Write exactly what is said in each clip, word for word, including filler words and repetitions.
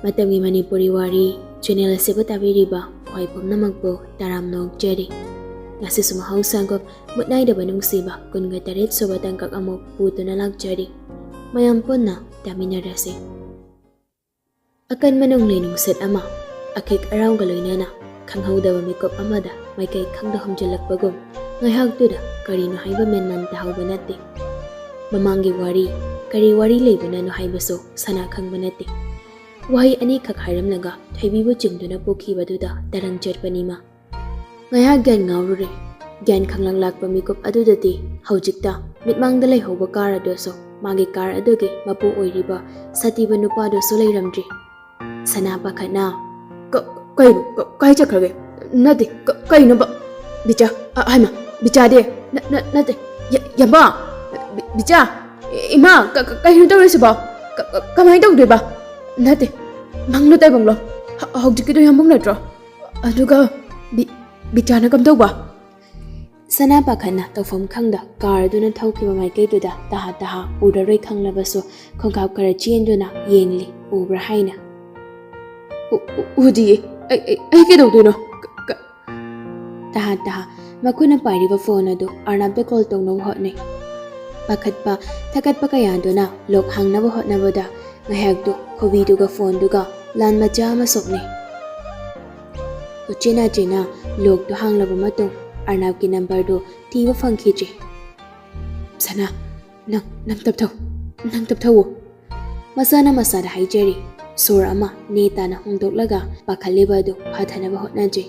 ꯃꯇꯝꯒꯤ ꯃꯅꯤꯄꯨꯔꯤ ꯋꯥꯔꯤ ꯆꯦꯅꯦꯜ ꯑꯁꯤꯕꯨ ꯇꯥꯕꯤꯔꯤꯕ ꯈ꯭ꯋꯥꯏ ꯄꯨꯝꯅꯃꯛꯄꯨ ꯇꯔꯥꯝꯅ ꯑꯣꯛꯆꯔꯤ꯫ ꯉꯁꯤꯁꯨ ꯃꯍꯧꯁꯥꯒꯨꯝ ꯃꯨꯠ ꯅꯥꯏꯗꯕ ꯅꯨꯡꯁꯤꯕ ꯀꯨꯟꯒ ꯇꯔꯦꯠ ꯁꯨꯕ ꯇꯥꯡꯀꯛ ꯑꯃꯨꯛ ꯄꯨꯗꯨꯅ ꯂꯥꯛꯆꯔꯤ꯫ ꯃꯌꯥꯝ ꯄꯨꯟꯅ ꯇꯥꯃꯤꯟꯅꯔꯁꯤ꯫ ꯑꯀꯟꯕ ꯅꯣꯡꯂꯩ ꯅꯨꯡꯁꯤꯠ ꯑꯃ, ꯑꯈꯤꯛ ꯑꯔꯥꯎꯒ ꯂꯣꯏꯅꯅ ꯈꯪꯍꯧꯗꯕ ꯃꯤꯀꯨꯞ ꯑꯃꯗ ꯃꯥꯏꯀꯩ ꯈꯪꯗ ꯍꯨꯝꯖꯤꯜꯂꯛꯄꯒꯨꯝ, ꯉꯥꯏꯍꯥꯛꯇꯨꯗ ꯀꯔꯤꯅꯣ ꯍꯥꯏꯕ ꯃꯦꯟꯃꯥꯟ ꯇꯥꯍꯧꯕ ꯅꯠꯇꯦ꯫ ꯃꯃꯥꯡꯒꯤ ꯋꯥꯔꯤ, ꯀꯔꯤ ꯋꯥꯔꯤ ꯂꯩꯕꯅꯅꯣ ꯍꯥꯏꯕꯁꯨ ꯁꯅꯥ ꯈꯪꯕ ꯅꯠꯇꯦ꯫ ꯋꯥꯍꯩ ꯑꯅꯤꯈꯛ ꯍꯥꯏꯔꯝꯂꯒ ꯊꯣꯏꯕꯤꯕꯨ ꯆꯤꯡꯗꯨꯅ ꯄꯨꯈꯤꯕꯗꯨꯗ ꯇꯔꯪ ꯆꯠꯄꯅꯤ ꯃꯥ꯫ ꯉꯥꯏꯍꯥꯛ ꯒ꯭ꯌꯥꯟ ꯉꯥꯎꯔꯨꯔꯦ꯫ ꯒ꯭ꯌꯥꯟ ꯈꯪꯂꯥꯡ ꯂꯥꯛꯄ ꯃꯤꯀꯨꯞ ꯑꯗꯨꯗꯗꯤ ꯍꯧꯖꯤꯛꯇ ꯃꯤꯠꯃꯥꯡꯗ ꯂꯩꯍꯧꯕ ꯀꯥꯔ ꯑꯗꯨꯁꯨ, ꯃꯥꯒꯤ ꯀꯥꯔ ꯑꯗꯨꯒꯤ ꯃꯄꯨ ꯑꯣꯏꯔꯤꯕ ꯁꯥꯊꯤꯕ ꯅꯨꯄꯥꯗꯨꯁꯨ ꯂꯩꯔꯝꯗ꯭ꯔꯤ꯫ ꯁꯅꯥ ꯄꯥꯈꯠꯅ, "ꯀ-, ꯀꯩꯅꯣ? ꯀ-, ꯀꯥꯏ ꯆꯠꯈ꯭ꯔꯒꯦ? ꯅꯠꯇꯦ, ꯀ-, ꯀꯩꯅꯣꯕ? ꯕꯤꯆꯥ, ꯑ, ꯍꯥꯏꯃ, ꯕꯤꯆꯥꯗꯤ? ꯅ-, ꯅ-, ꯅꯠꯇꯦ, ꯌ-, ꯌꯥꯝꯕ? ꯕꯤ-, ꯕꯤꯆꯥ? ꯏꯃꯥ, ꯀ-, ꯀ-, ꯀꯩꯅꯣ ꯇꯧꯔꯤꯁꯤꯕꯣ? ꯀ-, ꯀ-, ꯀꯃꯥꯏꯅ ꯇꯧꯗꯣꯏꯕ? ꯅꯠꯇꯦ, ꯃꯪꯂꯣ ꯇꯥꯏꯕꯪꯂꯣ? ꯍ-, ꯍꯧꯖꯤꯛꯀꯤꯗꯣ ꯌꯥꯝꯕꯨꯡ ꯅꯠꯇ꯭ꯔꯣ? ꯑꯗꯨꯒ ꯕꯤ-, ꯕꯤꯆꯥꯅ ꯀꯝꯗꯧꯕ?" ꯁꯅꯥ ꯄꯥꯈꯠꯅ ꯇꯧꯐꯝ ꯈꯪꯗ ꯀꯥꯔ ꯑꯗꯨꯅ ꯊꯧꯈꯤꯕ ꯃꯥꯏꯀꯩꯗꯨꯗ ꯇꯍꯥ ꯇꯍꯥ ꯎꯔꯔꯣꯏ ꯈꯪꯂꯕꯁꯨ ꯈꯣꯡꯀꯥꯞ ꯈꯔ ꯆꯦꯟꯗꯨꯅ ꯌꯦꯡꯂꯤ, ꯎꯕ꯭ꯔꯥ ꯍꯥꯏꯅ꯫ "ꯎ-, ꯎ-, ꯎꯗꯤꯌꯦ꯫ ꯑꯩ, ꯑꯩ, ꯑꯩ ꯀꯩꯗꯧꯗꯣꯏꯅꯣ?" ꯀ-, ꯀ-, ꯇꯍꯥ ꯇꯍꯥ ꯃꯈꯨꯠꯅ ꯄꯥꯏꯔꯤꯕ ꯐꯣꯟ ꯑꯗꯨ ꯑꯔꯅꯕꯇ ꯀꯣꯜ ꯇꯧꯅꯕ ꯍꯣꯠꯅꯩ꯫ ꯄꯥꯈꯠꯄ, ꯊꯀꯠꯄ ꯀꯌꯥꯗꯨꯅ ꯂꯣꯛ ꯍꯥꯡꯅꯕ ꯍꯣꯠꯅꯕꯗ ꯉꯥꯏꯍꯥꯛꯇꯨ ꯈꯨꯕꯤꯗꯨꯒ ꯐꯣꯟꯗꯨꯒ ꯂꯥꯟ ꯃꯆꯥ ꯑꯃ ꯁꯣꯛꯅꯩ꯫ ꯎꯆꯤꯟ ꯅꯥꯆꯤꯟꯅ ꯂꯣꯛꯇꯨ ꯍꯥꯡꯂꯕ ꯃꯇꯨꯡ ꯑꯔꯅꯕꯀꯤ ꯅꯝꯕꯔꯗꯨ ꯊꯤꯕ ꯐꯪꯈꯤꯗ꯭ꯔꯦ꯫ "ꯁꯅꯥ, ꯅꯪ, ꯅꯪ ꯇꯞꯊꯧ, ꯅꯪ ꯇꯞꯊꯧꯑꯣ꯫" ꯃꯁꯥꯅ ꯃꯁꯥꯗ ꯍꯥꯏꯖꯔꯤ꯫ ꯁꯣꯔ ꯑꯃ ꯅꯦ ꯇꯥꯅ ꯍꯣꯡꯗꯣꯛꯂꯒ ꯄꯥꯈꯠꯂꯤꯕ ꯑꯗꯨ ꯐꯊꯅꯕ ꯍꯣꯠꯅꯖꯩ꯫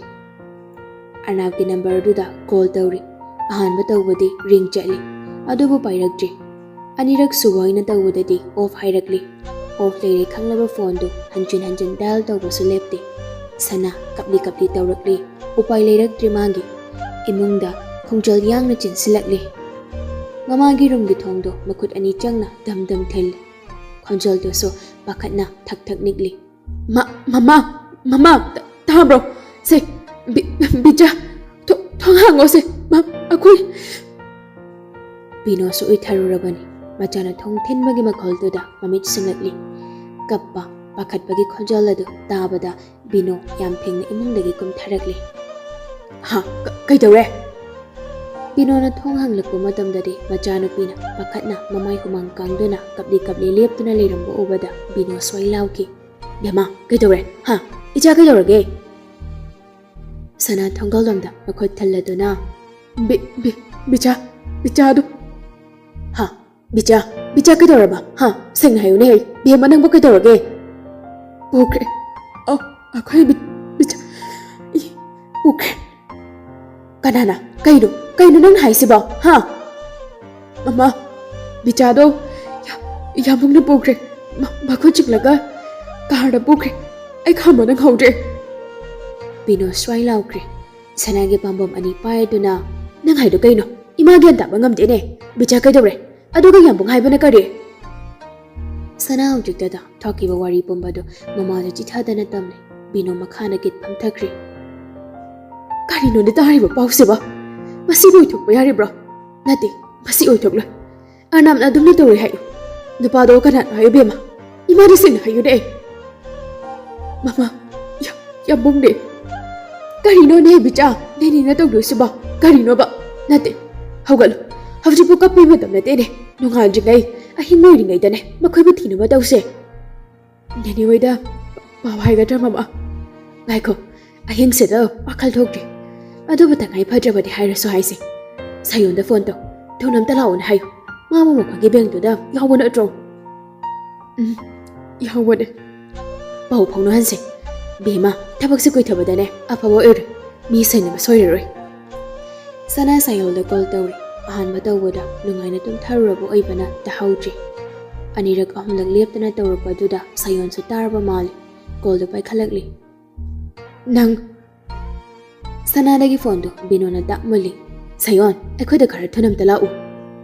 ꯑꯔꯅꯕꯀꯤ ꯅꯝꯕꯔꯗꯨꯗ ꯀꯣꯜ ꯇꯧꯔꯤ꯫ ꯑꯍꯥꯟꯕ ꯇꯧꯕꯗꯤ ꯔꯤꯡ ꯆꯠꯂꯤ, ꯑꯗꯨꯕꯨ ꯄꯥꯏꯔꯛꯇ꯭ꯔꯤ꯫ ꯑꯅꯤꯔꯛ ꯁꯨꯕ ꯑꯣꯏꯅ ꯇꯧꯕꯗꯗꯤ ꯑꯣꯐ ꯍꯥꯏꯔꯛꯂꯤ꯫ ꯑꯣꯐ ꯂꯩꯔꯦ ꯈꯪꯂꯕ ꯐꯣꯟꯗꯨ ꯍꯟꯖꯤꯟ ꯍꯟꯖꯤꯟ ꯗꯥꯏꯜ ꯇꯧꯕꯁꯨ ꯂꯦꯞꯇꯦ꯫ ꯁꯅꯥ ꯀꯞꯂꯤ ꯀꯞꯂꯤ ꯇꯧꯔꯛꯂꯤ꯫ ꯎꯄꯥꯏ ꯂꯩꯔꯛꯇ꯭ꯔꯦ ꯃꯥꯒꯤ꯫ ꯏꯃꯨꯡꯗ ꯈꯣꯡꯖꯦꯜ ꯌꯥꯡꯅ ꯆꯦꯟꯁꯤꯜꯂꯛꯂꯤ꯫ ꯃꯃꯥꯒꯤ ꯔꯨꯝꯒꯤ ꯊꯣꯡꯗꯣ ꯃꯈꯨꯠ ꯑꯅꯤ ꯆꯪꯅ ꯗꯝ ꯗꯝ ꯊꯤꯜꯂꯤ꯫ ꯈꯣꯟꯖꯦꯜꯗꯨꯁꯨ ꯄꯥꯈꯠꯅ ꯊꯛ ꯊꯛ ꯅꯤꯛꯂꯤ꯫ "ꯃ-, ꯃꯃꯥ, ꯃꯃꯥ, ꯇ-, ꯇꯥꯕ꯭ꯔꯣ? ꯁꯦ, ꯕꯤ-, ꯕꯤꯆꯥ, ꯊꯣ-, ꯊꯣꯡ ꯍꯥꯡꯉꯣ ꯁꯦ, ꯃ-, ꯑꯩꯈꯣꯏ꯫" ꯄꯤꯅꯣꯁꯨ ꯎꯏꯊꯔꯨꯔꯕꯅꯤ꯫ ꯃꯆꯥꯅ ꯊꯣꯡ ꯊꯤꯟꯕꯒꯤ ꯃꯈꯣꯜꯗꯨꯗ ꯃꯃꯤꯠ ꯁꯤꯡꯂꯛꯂꯤ꯫ ꯀꯞꯄ, ꯄꯥꯈꯠꯄꯒꯤ ꯈꯣꯟꯖꯦꯜ ꯑꯗꯨ ꯇꯥꯕꯗ ꯕꯤꯅꯣ ꯌꯥꯝ ꯊꯦꯡꯅ ꯏꯃꯨꯡꯗꯒꯤ ꯀꯨꯝꯊꯔꯛꯂꯤ꯫ "ꯍꯥ? ꯀ-, ꯀꯩꯗꯧꯔꯦ?" ꯕꯤꯅꯣꯅ ꯊꯣꯡ ꯍꯥꯡꯂꯛꯄ ꯃꯇꯝꯗꯗꯤ ꯃꯆꯥꯅꯨꯄꯤꯅ ꯄꯥꯈꯠꯅ ꯃꯃꯥꯏ ꯍꯨꯃꯥꯡ ꯀꯥꯡꯗꯨꯅ ꯀꯞꯂꯤ ꯀꯞꯂꯤ ꯂꯦꯞꯇꯨꯅ ꯂꯩꯔꯝꯕ ꯎꯕꯗ ꯕꯤꯅꯣ ꯁ꯭ꯋꯥꯏ ꯂꯥꯎꯈꯤ꯫ "ꯕꯦꯝꯃ, ꯀꯩꯗꯧꯔꯦ? ꯍꯥ? ꯏꯆꯥ ꯀꯩꯗꯧꯔꯒꯦ?" ꯁꯅꯥ ꯊꯣꯡꯒꯜꯂꯣꯝꯗ ꯃꯈꯨꯠ ꯊꯜꯂꯗꯨꯅ, "ꯕꯤ-, ꯕꯤ-, ꯕꯤꯆꯥ, ꯕꯤꯆꯥꯗꯨ!" "ꯍꯥ? ꯕꯤꯆꯥ, ꯕꯤꯆꯥ ꯀꯩꯗꯧꯔꯕ? ꯍꯥ? ꯁꯦꯡꯅ ꯍꯥꯏꯌꯨꯅꯦ, ꯍꯩ꯫ ꯕꯦꯝꯃ, ꯅꯪꯕꯨ ꯀꯩꯗꯧꯔꯒꯦ?" "ꯄꯨꯈ꯭ꯔꯦ꯫ ꯑ, ꯑꯩꯈꯣꯏ ꯕꯤ-, ꯕꯤꯆꯥ, ꯏ, ꯄꯨꯈ꯭ꯔꯦ꯫" "ꯀꯅꯥꯅ? ꯀꯩꯅꯣ? ꯀꯩꯅꯣ ꯅꯪꯅ ꯍꯥꯏꯁꯤꯕꯣ? ꯍꯥ?" "ꯃꯃꯥ, ꯕꯤꯆꯥꯗꯣ ꯌꯥ-, ꯌꯥꯝꯕꯨꯡꯅ ꯄꯨꯈ꯭ꯔꯦ꯫ ꯃ-, ꯃꯈꯨꯠ ꯆꯤꯡꯂꯒ ꯀꯥꯔꯗ ꯄꯨꯈ꯭ꯔꯦ꯫ ꯑꯩ ꯈꯥꯝꯕ ꯅꯪꯍꯧꯗ꯭ꯔꯦ꯫" ꯕꯤꯅꯣ ꯁ꯭ꯋꯥꯏ ꯂꯥꯎꯈ꯭ꯔꯦ꯫ ꯁꯅꯥꯒꯤ ꯄꯥꯝꯕꯣꯝ ꯑꯅꯤ ꯄꯥꯏꯗꯨꯅ, "ꯅꯪ ꯍꯥꯏꯗꯣ ꯀꯩꯅꯣ? ꯏꯃꯥ ꯒ꯭ꯌꯥꯟ ꯇꯥꯕ ꯉꯝꯗꯦꯅꯦ꯫ ꯕꯤꯆꯥ ꯀꯩꯗꯧꯔꯦ? ꯑꯗꯨꯒ ꯌꯥꯝꯕꯨꯡ ꯍꯥꯏꯕꯅ ꯀꯔꯤ?" ꯁꯅꯥ ꯍꯧꯖꯤꯛꯇꯗ ꯊꯣꯛꯈꯤꯕ ꯋꯥꯔꯤ ꯄꯨꯝꯕꯗꯨ ꯃꯃꯥꯗ ꯆꯤꯊꯗꯅ ꯇꯝꯂꯦ꯫ ꯕꯤꯅꯣ ꯃꯈꯥꯅ ꯀꯤꯠ ꯐꯝꯊꯈ꯭ꯔꯦ꯫ "ꯀꯔꯤꯅꯣꯅꯦ ꯇꯥꯔꯤꯕ ꯄꯥꯎꯁꯤꯕꯣ? ꯃꯁꯤꯕꯨ ꯑꯣꯏꯊꯣꯛꯄ ꯌꯥꯔꯤꯕ꯭ꯔꯣ? ꯅꯠꯇꯦ, ꯃꯁꯤ ꯑꯣꯏꯊꯣꯛꯂꯣꯏ꯫ ꯑꯔꯅꯥꯝꯅ ꯑꯗꯨꯝꯅ ꯇꯧꯔꯣꯏ ꯍꯥꯏꯌꯨ꯫ ꯅꯨꯄꯥꯗꯣ ꯀꯅꯥꯅꯣ ꯍꯥꯏꯌꯨ, ꯕꯦꯝꯃ? ꯏꯃꯥꯗ ꯁꯦꯡꯅ ꯍꯥꯏꯌꯨꯅꯦ ꯑꯩ꯫" "ꯃꯃꯥ, ꯌꯥ-, ꯌꯥꯝꯕꯨꯡꯅꯦ꯫" "ꯀꯔꯤꯅꯣꯅꯦ ꯕꯤꯆꯥ, ꯅꯦꯅꯦꯅ ꯇꯧꯗꯣꯏꯁꯤꯕꯣ? ꯀꯔꯤꯅꯣꯕ? ꯅꯠꯇꯦ, ꯍꯧꯒꯠꯂꯨ꯫ ꯍꯧꯖꯤꯛꯄꯨ ꯀꯞꯄꯩ ꯃꯇꯝ ꯅꯠꯇꯦꯅꯦ꯫ ꯅꯣꯡꯉꯥꯟꯗ꯭ꯔꯤꯉꯩ, ꯑꯍꯤꯡ ꯑꯣꯏꯔꯤꯉꯩꯗꯅꯦ ꯃꯈꯣꯏꯕꯨ ꯊꯤꯅꯕ ꯇꯧꯁꯦ꯫" "ꯅꯦꯅꯦ ꯍꯣꯏꯗ ꯄꯥꯎ ꯍꯥꯏꯒꯗ꯭ꯔꯥ, ꯃꯃꯥ?" "ꯉꯥꯏꯈꯣ, ꯑꯍꯤꯡꯁꯤꯗ ꯋꯥꯈꯜ ꯊꯣꯛꯇ꯭ꯔꯤ꯫ ꯑꯗꯨꯕꯨ ꯇꯉꯥꯏ ꯐꯗ꯭ꯔꯕꯗꯤ ꯍꯥꯏꯔꯁꯨ ꯍꯥꯏꯁꯦ꯫ ꯁꯥꯌꯣꯟꯗ ꯐꯣꯟ ꯇꯧ꯫ ꯊꯨꯅ ꯑꯝꯇ ꯂꯥꯛꯑꯣꯅ ꯍꯥꯏꯌꯨ꯫ ꯃꯥꯕꯨ ꯃꯈꯣꯏꯒꯤ ꯕꯦꯡꯛꯇꯨꯗ ꯌꯥꯎꯕ ꯅꯠꯇ꯭ꯔꯣ?" "ꯎꯝ, ꯌꯥꯎꯕꯅꯦ꯫" "ꯄꯥꯎ ꯐꯥꯎꯅꯍꯟꯁꯦ꯫ ꯕꯦꯝꯃ, ꯊꯕꯛꯁꯦ ꯀꯨꯏꯊꯕꯗꯅꯦ ꯑꯐꯕ ꯑꯣꯏꯔꯣꯏ꯫ ꯃꯤ ꯁꯦꯟꯅꯕ ꯁꯣꯏꯔꯔꯣꯏ꯫" ꯁꯅꯥ ꯁꯥꯌꯣꯜꯗ ꯀꯣꯜ ꯇꯧꯔꯤ꯫ ꯑꯍꯥꯟꯕ ꯇꯧꯕꯗ ꯅꯨꯡꯉꯥꯏꯅ ꯇꯨꯝꯊꯔꯨꯔꯕ ꯑꯣꯏꯕꯅ ꯇꯥꯍꯧꯗ꯭ꯔꯤ꯫ ꯑꯅꯤꯔꯛ ꯑꯍꯨꯝꯂꯛ ꯂꯦꯞꯇꯅ ꯇꯧꯔꯛꯄꯗꯨꯗ ꯁꯥꯌꯣꯟꯁꯨ ꯇꯥꯔꯕ ꯃꯥꯜꯂꯤ꯫ ꯀꯣꯜꯗꯨ ꯄꯥꯏꯈꯠꯂꯛꯂꯤ꯫ "ꯅꯪ?" ꯁꯅꯥꯗꯒꯤ ꯐꯣꯟꯗꯨ ꯕꯤꯅꯣꯅ ꯇꯥꯛ ꯃꯨꯜꯂꯤ꯫ "ꯁꯥꯌꯣꯟ, ꯑꯩꯈꯣꯏꯗ ꯈꯔ ꯊꯨꯅ ꯑꯝꯇ ꯂꯥꯛꯎ꯫"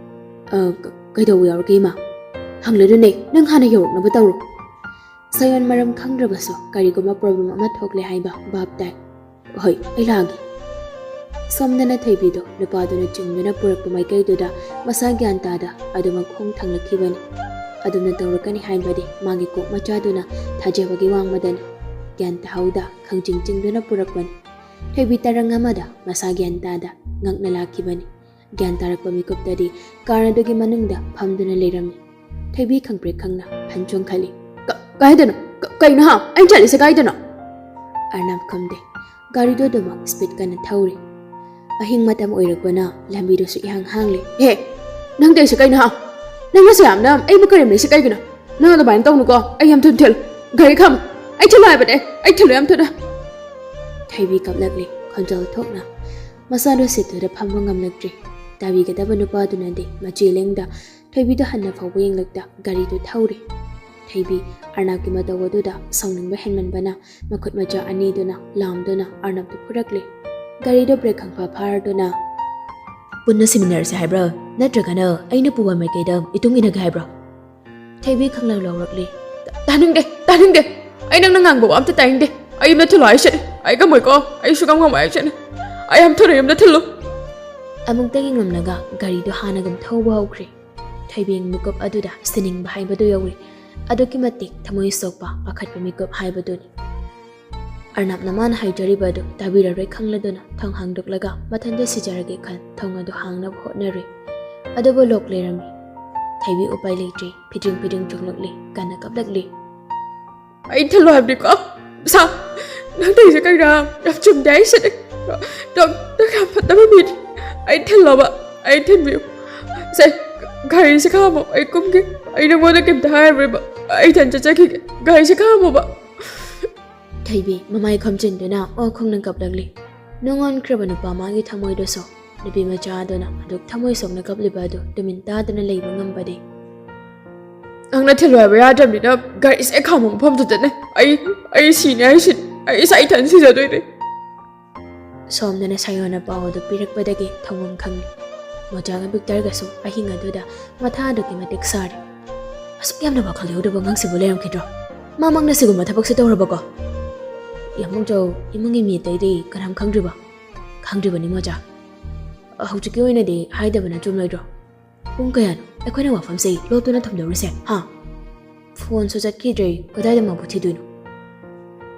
"ꯑ, ꯀ-, ꯀꯩꯗꯧꯕ ꯌꯥꯎꯔꯒꯦ, ꯏꯃꯥ?" "ꯍꯪꯂꯅꯨꯅꯦ, ꯅꯪ ꯍꯥꯟꯅ ꯌꯧꯔꯛꯅꯕ ꯇꯧꯔꯣ꯫" ꯁꯥꯌꯣꯟ ꯃꯔꯝ ꯈꯪꯗ꯭ꯔꯕꯁꯨ ꯀꯔꯤꯒꯨꯝꯕ ꯄ꯭ꯔꯣꯕ꯭ꯂꯦꯝ ꯑꯃ ꯊꯣꯛꯂꯦ ꯍꯥꯏꯕ ꯚꯥꯞ ꯇꯥꯏ꯫ "ꯍꯣꯏ, ꯑꯩ ꯂꯥꯛꯑꯒꯦ꯫" ꯁꯣꯝꯗꯅ ꯊꯣꯏꯕꯤꯗꯣ ꯅꯨꯄꯥꯗꯨꯅ ꯆꯤꯡꯗꯨꯅ ꯄꯨꯔꯛꯄ ꯃꯥꯏꯀꯩꯗꯨꯗ ꯃꯁꯥ ꯒ꯭ꯌꯥꯟ ꯇꯥꯗ ꯑꯗꯨꯃꯛ ꯈꯣꯡ ꯊꯥꯡꯂꯛꯈꯤꯕꯅꯤ꯫ ꯑꯗꯨꯝꯅ ꯇꯧꯔꯛꯀꯅꯤ ꯍꯥꯏꯕꯗꯤ ꯃꯥꯒꯤ ꯀꯣꯛ ꯃꯆꯥꯗꯨꯅ ꯊꯥꯖꯕꯒꯤ ꯋꯥꯡꯃꯗꯅꯤ꯫ ꯒ꯭ꯌꯥꯟ ꯇꯥꯍꯧꯗ ꯈꯪꯖꯤꯡ ꯆꯤꯡꯗꯨꯅ ꯄꯨꯔꯛꯄꯅꯤ꯫ ꯊꯣꯏꯕꯤ ꯇꯔꯪ ꯑꯃꯗ ꯃꯁꯥ ꯒ꯭ꯌꯥꯟ ꯇꯥꯗ ꯉꯛꯅ ꯂꯥꯛꯈꯤꯕꯅꯤ꯫ ꯒ꯭ꯌꯥꯟ ꯇꯥꯔꯛꯄ ꯃꯤꯀꯨꯞꯇꯗꯤ ꯀꯥꯔ ꯑꯗꯨꯒꯤ ꯃꯅꯨꯡꯗ ꯐꯝꯗꯨꯅ ꯂꯩꯔꯝꯃꯤ꯫ ꯊꯣꯏꯕꯤ ꯈꯪꯄ꯭ꯔꯦꯛ ꯈꯪꯅ ꯐꯟ ꯆꯣꯡꯈꯠꯂꯤ꯫ "ꯀ-, ꯀꯥꯏꯗꯅꯣ? ꯀ-, ꯀꯩꯅꯣ ꯍꯥ? ꯑꯩꯅ ꯆꯠꯂꯤꯁꯦ ꯀꯥꯏꯗꯅꯣ?" ꯑꯔꯅꯥꯞ ꯈꯨꯝꯗꯦ꯫ ꯒꯥꯔꯤꯗꯨ ꯑꯗꯨꯃꯛ ꯁ꯭ꯄꯤꯗ ꯀꯟꯅ ꯊꯧꯔꯤ꯫ ꯑꯍꯤꯡ ꯃꯇꯝ ꯑꯣꯏꯔꯛꯄꯅ ꯂꯝꯕꯤꯗꯨꯁꯨ ꯏꯍꯥꯡ ꯍꯥꯡꯂꯤ꯫ "ꯍꯦ, ꯅꯪ ꯇꯧꯔꯤꯁꯦ ꯀꯩꯅꯣ ꯍꯥ? ꯅꯪ ꯅꯁꯥ ꯌꯥꯝꯅ ꯑꯩꯕꯨ ꯀꯔꯦꯝꯅꯩꯁꯦ ꯀꯩꯒꯤꯅꯣ? ꯅꯪ ꯑꯗꯨꯃꯥꯏꯅ ꯇꯧꯅꯨꯀꯣ꯫ ꯑꯩ ꯌꯥꯝ ꯊꯨꯅ ꯊꯤꯜꯂꯨ꯫ ꯒꯥꯔꯤ ꯈꯥꯝꯃꯨ꯫ ꯑꯩ ꯊꯤꯜꯂꯨ ꯍꯥꯏꯕꯅꯦ꯫ ꯑꯩ ꯊꯤꯜꯂꯨ ꯌꯥꯝ ꯊꯨꯅ꯫" ꯊꯣꯏꯕꯤ ꯀꯞꯂꯛꯂꯤ ꯈꯣꯟꯖꯦꯜ ꯊꯣꯛꯅ꯫ ꯃꯁꯥꯗꯣ ꯁꯤꯠꯇꯨꯗ ꯐꯝꯕ ꯉꯝꯂꯛꯇ꯭ꯔꯦ꯫ ꯇꯥꯕꯤꯒꯗꯕ ꯅꯨꯄꯥꯗꯨꯅꯗꯤ ꯃꯆꯦ ꯂꯦꯡꯗ ꯊꯣꯏꯕꯤꯗꯣ ꯍꯟꯅ ꯐꯥꯎꯕ ꯌꯦꯡꯂꯛꯇ ꯒꯥꯔꯤꯗꯨ ꯊꯧꯔꯦ꯫ ꯊꯣꯏꯕꯤ ꯑꯔꯅꯥꯞꯀꯤ ꯃꯇꯧ ꯑꯗꯨꯗ ꯁꯥꯎꯅꯤꯡꯕ ꯍꯦꯟꯃꯟꯕꯅ ꯃꯈꯨꯠ ꯃꯆꯥ ꯑꯅꯤꯗꯨꯅ ꯂꯥꯝꯗꯨꯅ ꯑꯔꯅꯥꯞꯇꯨ ꯐꯨꯔꯛꯂꯦ꯫ ꯒꯥꯔꯤꯗꯣ ꯕ꯭ꯔꯦꯛ ꯈꯪꯐꯥ ꯐꯥꯔꯗꯨꯅ, "ꯄꯨꯟꯅ ꯁꯤꯃꯤꯟꯅꯔꯁꯦ ꯍꯥꯏꯕ꯭ꯔꯥ? ꯅꯠꯇ꯭ꯔꯒꯅ ꯑꯩꯅ ꯄꯨꯕ ꯃꯥꯏꯀꯩꯗ ꯏꯇꯨꯡ ꯏꯟꯅꯒꯦ ꯍꯥꯏꯕ꯭ꯔꯥ?" ꯊꯣꯏꯕꯤ ꯈꯪꯂꯥꯎ ꯂꯥꯎꯔꯛꯂꯦ꯫ "ꯇꯥ-, ꯇꯥꯅꯤꯡꯗꯦ, ꯇꯥꯅꯤꯡꯗꯦ꯫ ꯑꯩ ꯅꯪꯅ ꯉꯥꯡꯕ ꯋꯥ ꯑꯝꯇ ꯇꯥꯅꯤꯡꯗꯦ꯫ ꯑꯩ ꯌꯨꯝꯗ ꯊꯤꯜꯂꯣ ꯍꯥꯏꯁꯤꯅꯤ꯫ ꯑꯩ ꯉꯝꯃꯣꯏꯀꯣ꯫ ꯑꯩ ꯁꯨꯉꯝ ꯉꯝꯃꯣꯏ ꯍꯥꯏꯁꯤꯅꯤ꯫ ꯑꯩ ꯌꯥꯝ ꯊꯨꯅ ꯌꯨꯝꯗ ꯊꯤꯜꯂꯨ꯫" ꯑꯃꯨꯛꯇꯒꯤ ꯉꯝꯂꯒ ꯒꯥꯔꯤꯗꯨ ꯍꯥꯟꯅꯒꯨꯝ ꯊꯧꯕ ꯍꯧꯈ꯭ꯔꯦ꯫ ꯊꯣꯏꯕꯤ ꯃꯤꯀꯨꯞ ꯑꯗꯨꯗ ꯁꯤꯅꯤꯡꯕ ꯍꯥꯏꯕꯗꯨ ꯌꯧꯔꯦ꯫ ꯑꯗꯨꯛꯀꯤ ꯃꯇꯤꯛ ꯊꯃꯣꯏ ꯁꯣꯛꯄ, ꯄꯥꯈꯠꯄ ꯃꯤꯀꯨꯞ ꯍꯥꯏꯕꯗꯨꯅꯤ꯫ ꯑꯔꯅꯥꯞꯅ ꯃꯥꯅ ꯍꯥꯏꯖꯔꯤꯕ ꯑꯗꯨ ꯇꯥꯕꯤꯔꯔꯣꯏ ꯈꯪꯂꯗꯨꯅ ꯊꯣꯡ ꯍꯥꯡꯗꯣꯛꯂꯒ ꯃꯊꯟꯇ ꯁꯤꯖꯔꯒꯦ ꯈꯟ ꯊꯣꯡ ꯑꯗꯨ ꯍꯥꯡꯅꯕ ꯍꯣꯠꯅꯔꯨꯏ꯫ ꯑꯗꯨꯕꯨ ꯂꯣꯛ ꯂꯩꯔꯝꯃꯤ꯫ ꯊꯣꯏꯕꯤ ꯎꯄꯥꯏ ꯂꯩꯇ꯭ꯔꯦ꯫ ꯐꯤꯗ꯭ꯔꯤꯡ ꯐꯤꯗ꯭ꯔꯤꯡ ꯆꯣꯡꯂꯛꯂꯤ꯫ ꯀꯟꯅ ꯀꯞꯂꯛꯂꯤ꯫ "ꯑꯩ ꯊꯤꯜꯂꯣ ꯍꯥꯏꯕꯅꯤꯀꯣ꯫ ꯁꯥ, ꯅꯪ ꯇꯧꯔꯤꯁꯦ ꯀꯩꯅꯣ? ꯌꯥꯝ ꯆꯨꯝꯗꯦ ꯍꯥꯏꯁꯤꯅꯤ꯫ ꯅꯪ, ꯅꯪ ꯌꯥꯝ ꯐꯠꯇꯕ ꯃꯤꯅꯤ꯫ ꯑꯩ ꯊꯤꯜꯂꯣꯕ꯫ ꯑꯩ ꯊꯤꯟꯕꯤꯌꯨ꯫ ꯁꯦ, ꯒꯥꯔꯤꯁꯦ ꯈꯥꯝꯃꯣ꯫ ꯑꯩ ꯀꯨꯝꯒꯦ꯫ ꯑꯩ ꯅꯪꯉꯣꯟꯗ ꯀꯩꯝꯇ ꯍꯥꯏꯔꯔꯣꯏꯕ꯫ ꯑꯩ ꯏꯊꯟ ꯆꯠꯆꯈꯤꯒꯦ꯫ ꯒꯥꯔꯤꯁꯦ ꯈꯥꯝꯃꯣꯕ꯫" ꯊꯣꯏꯕꯤ ꯃꯃꯥꯏ ꯈꯝꯖꯤꯟꯗꯨꯅ ꯑꯣ ꯈꯣꯡꯅ ꯀꯞꯂꯛꯂꯤ꯫ ꯅꯨꯡꯉꯣꯟꯈ꯭ꯔꯕ ꯅꯨꯄꯥ ꯃꯥꯒꯤ ꯊꯃꯣꯏꯗꯨꯁꯨ ꯅꯨꯄꯤ ꯃꯆꯥ ꯑꯗꯨꯅ ꯑꯗꯨꯛ ꯊꯃꯣꯏ ꯁꯣꯛꯅ ꯀꯞꯂꯤꯕ ꯑꯗꯨ ꯇꯨꯃꯤꯟ ꯇꯥꯗꯨꯅ ꯂꯩꯕ ꯉꯝꯕꯗꯤ꯫ "ꯅꯪꯅ ꯊꯤꯜꯂꯨ ꯍꯥꯏꯕ ꯌꯥꯗ꯭ꯔꯕꯅꯤꯅ ꯒꯥꯔꯤꯁꯦ ꯈꯥꯝꯕ ꯃꯐꯝꯗꯨꯗꯅꯦ꯫ ꯑꯩ, ꯑꯩ ꯁꯤꯅꯤ ꯍꯥꯏꯁꯤꯅꯤ꯫ ꯑꯩ ꯏꯁꯥ ꯏꯊꯟ ꯁꯤꯖꯗꯣꯏꯅꯦ꯫" ꯁꯣꯝꯗꯅ ꯁꯥꯌꯣꯟꯅ ꯄꯥꯎ ꯑꯗꯨ ꯄꯤꯔꯛꯄꯗꯒꯤ ꯊꯧꯐꯝ ꯈꯪꯂꯤ꯫ ꯃꯣꯖꯥꯒ ꯕꯤꯛꯇꯔꯒꯁꯨ ꯑꯍꯤꯡ ꯑꯗꯨꯗ ꯃꯊꯥ ꯑꯗꯨꯛꯀꯤ ꯃꯇꯤꯛ ꯁꯥꯔꯤ꯫ ꯑꯁꯨꯛ ꯌꯥꯝꯅ ꯋꯥꯈꯜ ꯌꯥꯎꯗꯕ ꯑꯉꯥꯡꯁꯤꯕꯨ ꯂꯩꯔꯝꯈꯤꯗ꯭ꯔꯣ? ꯃꯃꯥꯡꯗ ꯁꯤꯒꯨꯝꯕ ꯊꯕꯛꯁꯦ ꯇꯧꯔꯕꯀꯣ? ꯌꯥꯝꯕꯨꯡꯖꯧ, ꯏꯃꯨꯡꯒꯤ ꯃꯤ ꯑꯇꯩꯗꯤ ꯀꯅꯥꯝ ꯈꯪꯗ꯭ꯔꯤꯕꯣ? ꯈꯪꯗ꯭ꯔꯤꯕꯅꯤ ꯃꯣꯖꯥ꯫ ꯍꯧꯖꯤꯛꯀꯤ ꯑꯣꯏꯅꯗꯤ ꯍꯥꯏꯗꯕꯅ ꯆꯨꯝꯂꯣꯏꯗ꯭ꯔꯣ? ꯄꯨꯡ ꯀꯌꯥꯅꯣ ꯑꯩꯈꯣꯏꯅ ꯋꯥꯐꯝꯁꯦ ꯂꯣꯠꯇꯨꯅ ꯊꯝꯗꯧꯔꯤꯁꯦ, ꯍꯥ? ꯐꯣꯟꯁꯨ ꯆꯠꯈꯤꯗ꯭ꯔꯦ, ꯀꯗꯥꯏꯗ ꯃꯥꯕꯨ ꯊꯤꯗꯣꯏꯅꯣ?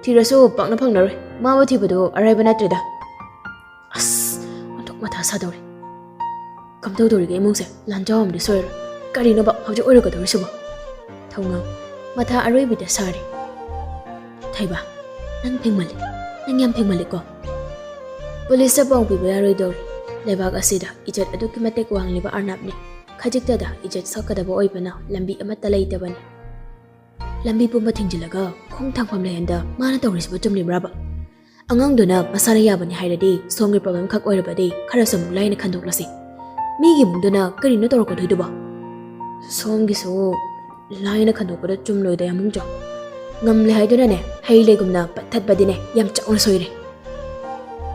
ꯊꯤꯔꯁꯨ ꯄꯥꯛꯅ ꯐꯪꯂꯔꯣꯏ, ꯃꯥꯕꯨ ꯊꯤꯕꯗꯣ ꯑꯔꯥꯏꯕ ꯅꯠꯇ꯭ꯔꯦꯗ꯫ ꯑꯁ, ꯑꯣꯟꯊꯣꯛ ꯃꯊꯥ ꯁꯥꯗꯧꯔꯦ꯫ ꯀꯝꯗꯧꯗꯧꯔꯤꯒꯦ ꯏꯃꯨꯡꯁꯦ? ꯂꯥꯟꯖꯥꯎ ꯑꯃꯗꯤ ꯁꯣꯏꯔꯣꯏ꯫ ꯀꯔꯤꯅꯣꯕ ꯍꯧꯖꯤꯛ ꯑꯣꯏꯔꯛꯀꯗꯧꯔꯤꯁꯤꯕꯣ? ꯊꯧꯉꯝ, ꯃꯊꯥ ꯑꯔꯣꯏꯕꯤꯗ ꯁꯥꯔꯦ꯫ ꯊꯩꯕ, ꯅꯪ ꯐꯦꯡꯃꯜꯂꯤ, ꯅꯪ ꯌꯥꯝ ꯐꯦꯡꯃꯜꯂꯤꯀꯣ꯫ ꯄꯨꯂꯤꯁꯇ ꯄꯥꯎ ꯄꯤꯕ ꯌꯥꯔꯣꯏꯗꯧꯔꯤ꯫ ꯂꯩꯕꯥꯛ ꯑꯁꯤꯗ ꯏꯖꯠ ꯑꯗꯨꯛꯀꯤ ꯃꯇꯤꯛ ꯋꯥꯡꯂꯤꯕ ꯑꯔꯅꯥꯞꯅꯤ꯫ ꯈꯖꯤꯛꯇꯗ ꯏꯖꯠ ꯁꯣꯛꯀꯗꯕ ꯑꯣꯏꯕꯅ ꯂꯝꯕꯤ ꯑꯃꯠꯇ ꯂꯩꯇꯕꯅꯤ꯫ ꯂꯝꯕꯤ ꯄꯨꯝꯕ ꯊꯤꯡꯖꯤꯜꯂꯒ ꯈꯣꯡ ꯊꯥꯡꯐꯝ ꯂꯩꯍꯟꯗ ꯃꯥꯅ ꯇꯧꯔꯤꯁꯤꯕꯨ ꯆꯨꯝꯂꯤꯕ꯭ꯔꯥꯕ? ꯑꯉꯥꯡꯗꯨꯅ ꯃꯁꯥꯅ ꯌꯥꯕꯅꯤ ꯍꯥꯏꯔꯗꯤ ꯁꯣꯝꯒꯤ ꯄ꯭ꯔꯣꯕ꯭ꯂꯦꯝ ꯈꯛ ꯑꯣꯏꯔꯕꯗꯤ ꯈꯔꯁꯨ ꯑꯃꯨꯛ ꯂꯥꯏꯅ ꯈꯟꯗꯣꯛꯂꯁꯤ꯫ ꯃꯤꯒꯤ ꯏꯃꯨꯡꯗꯨꯅ ꯀꯔꯤꯅꯣ ꯇꯧꯔꯛꯀꯗꯣꯏꯗꯨꯕꯣ? ꯁꯣꯝꯒꯤꯁꯨ ꯂꯥꯏꯅ ꯈꯟꯗꯣꯛꯄꯗ ꯆꯨꯝꯂꯣꯏꯗ ꯌꯥꯝꯕꯨꯡꯆꯥ꯫ ꯉꯝꯂꯦ ꯍꯥꯏꯗꯨꯅꯅꯦ ꯍꯩ ꯂꯩꯒꯨꯝꯅ ꯄꯠꯊꯠꯄꯗꯤꯅꯦ ꯌꯥꯝ ꯆꯥꯎꯅ ꯁꯣꯏꯔꯦ꯫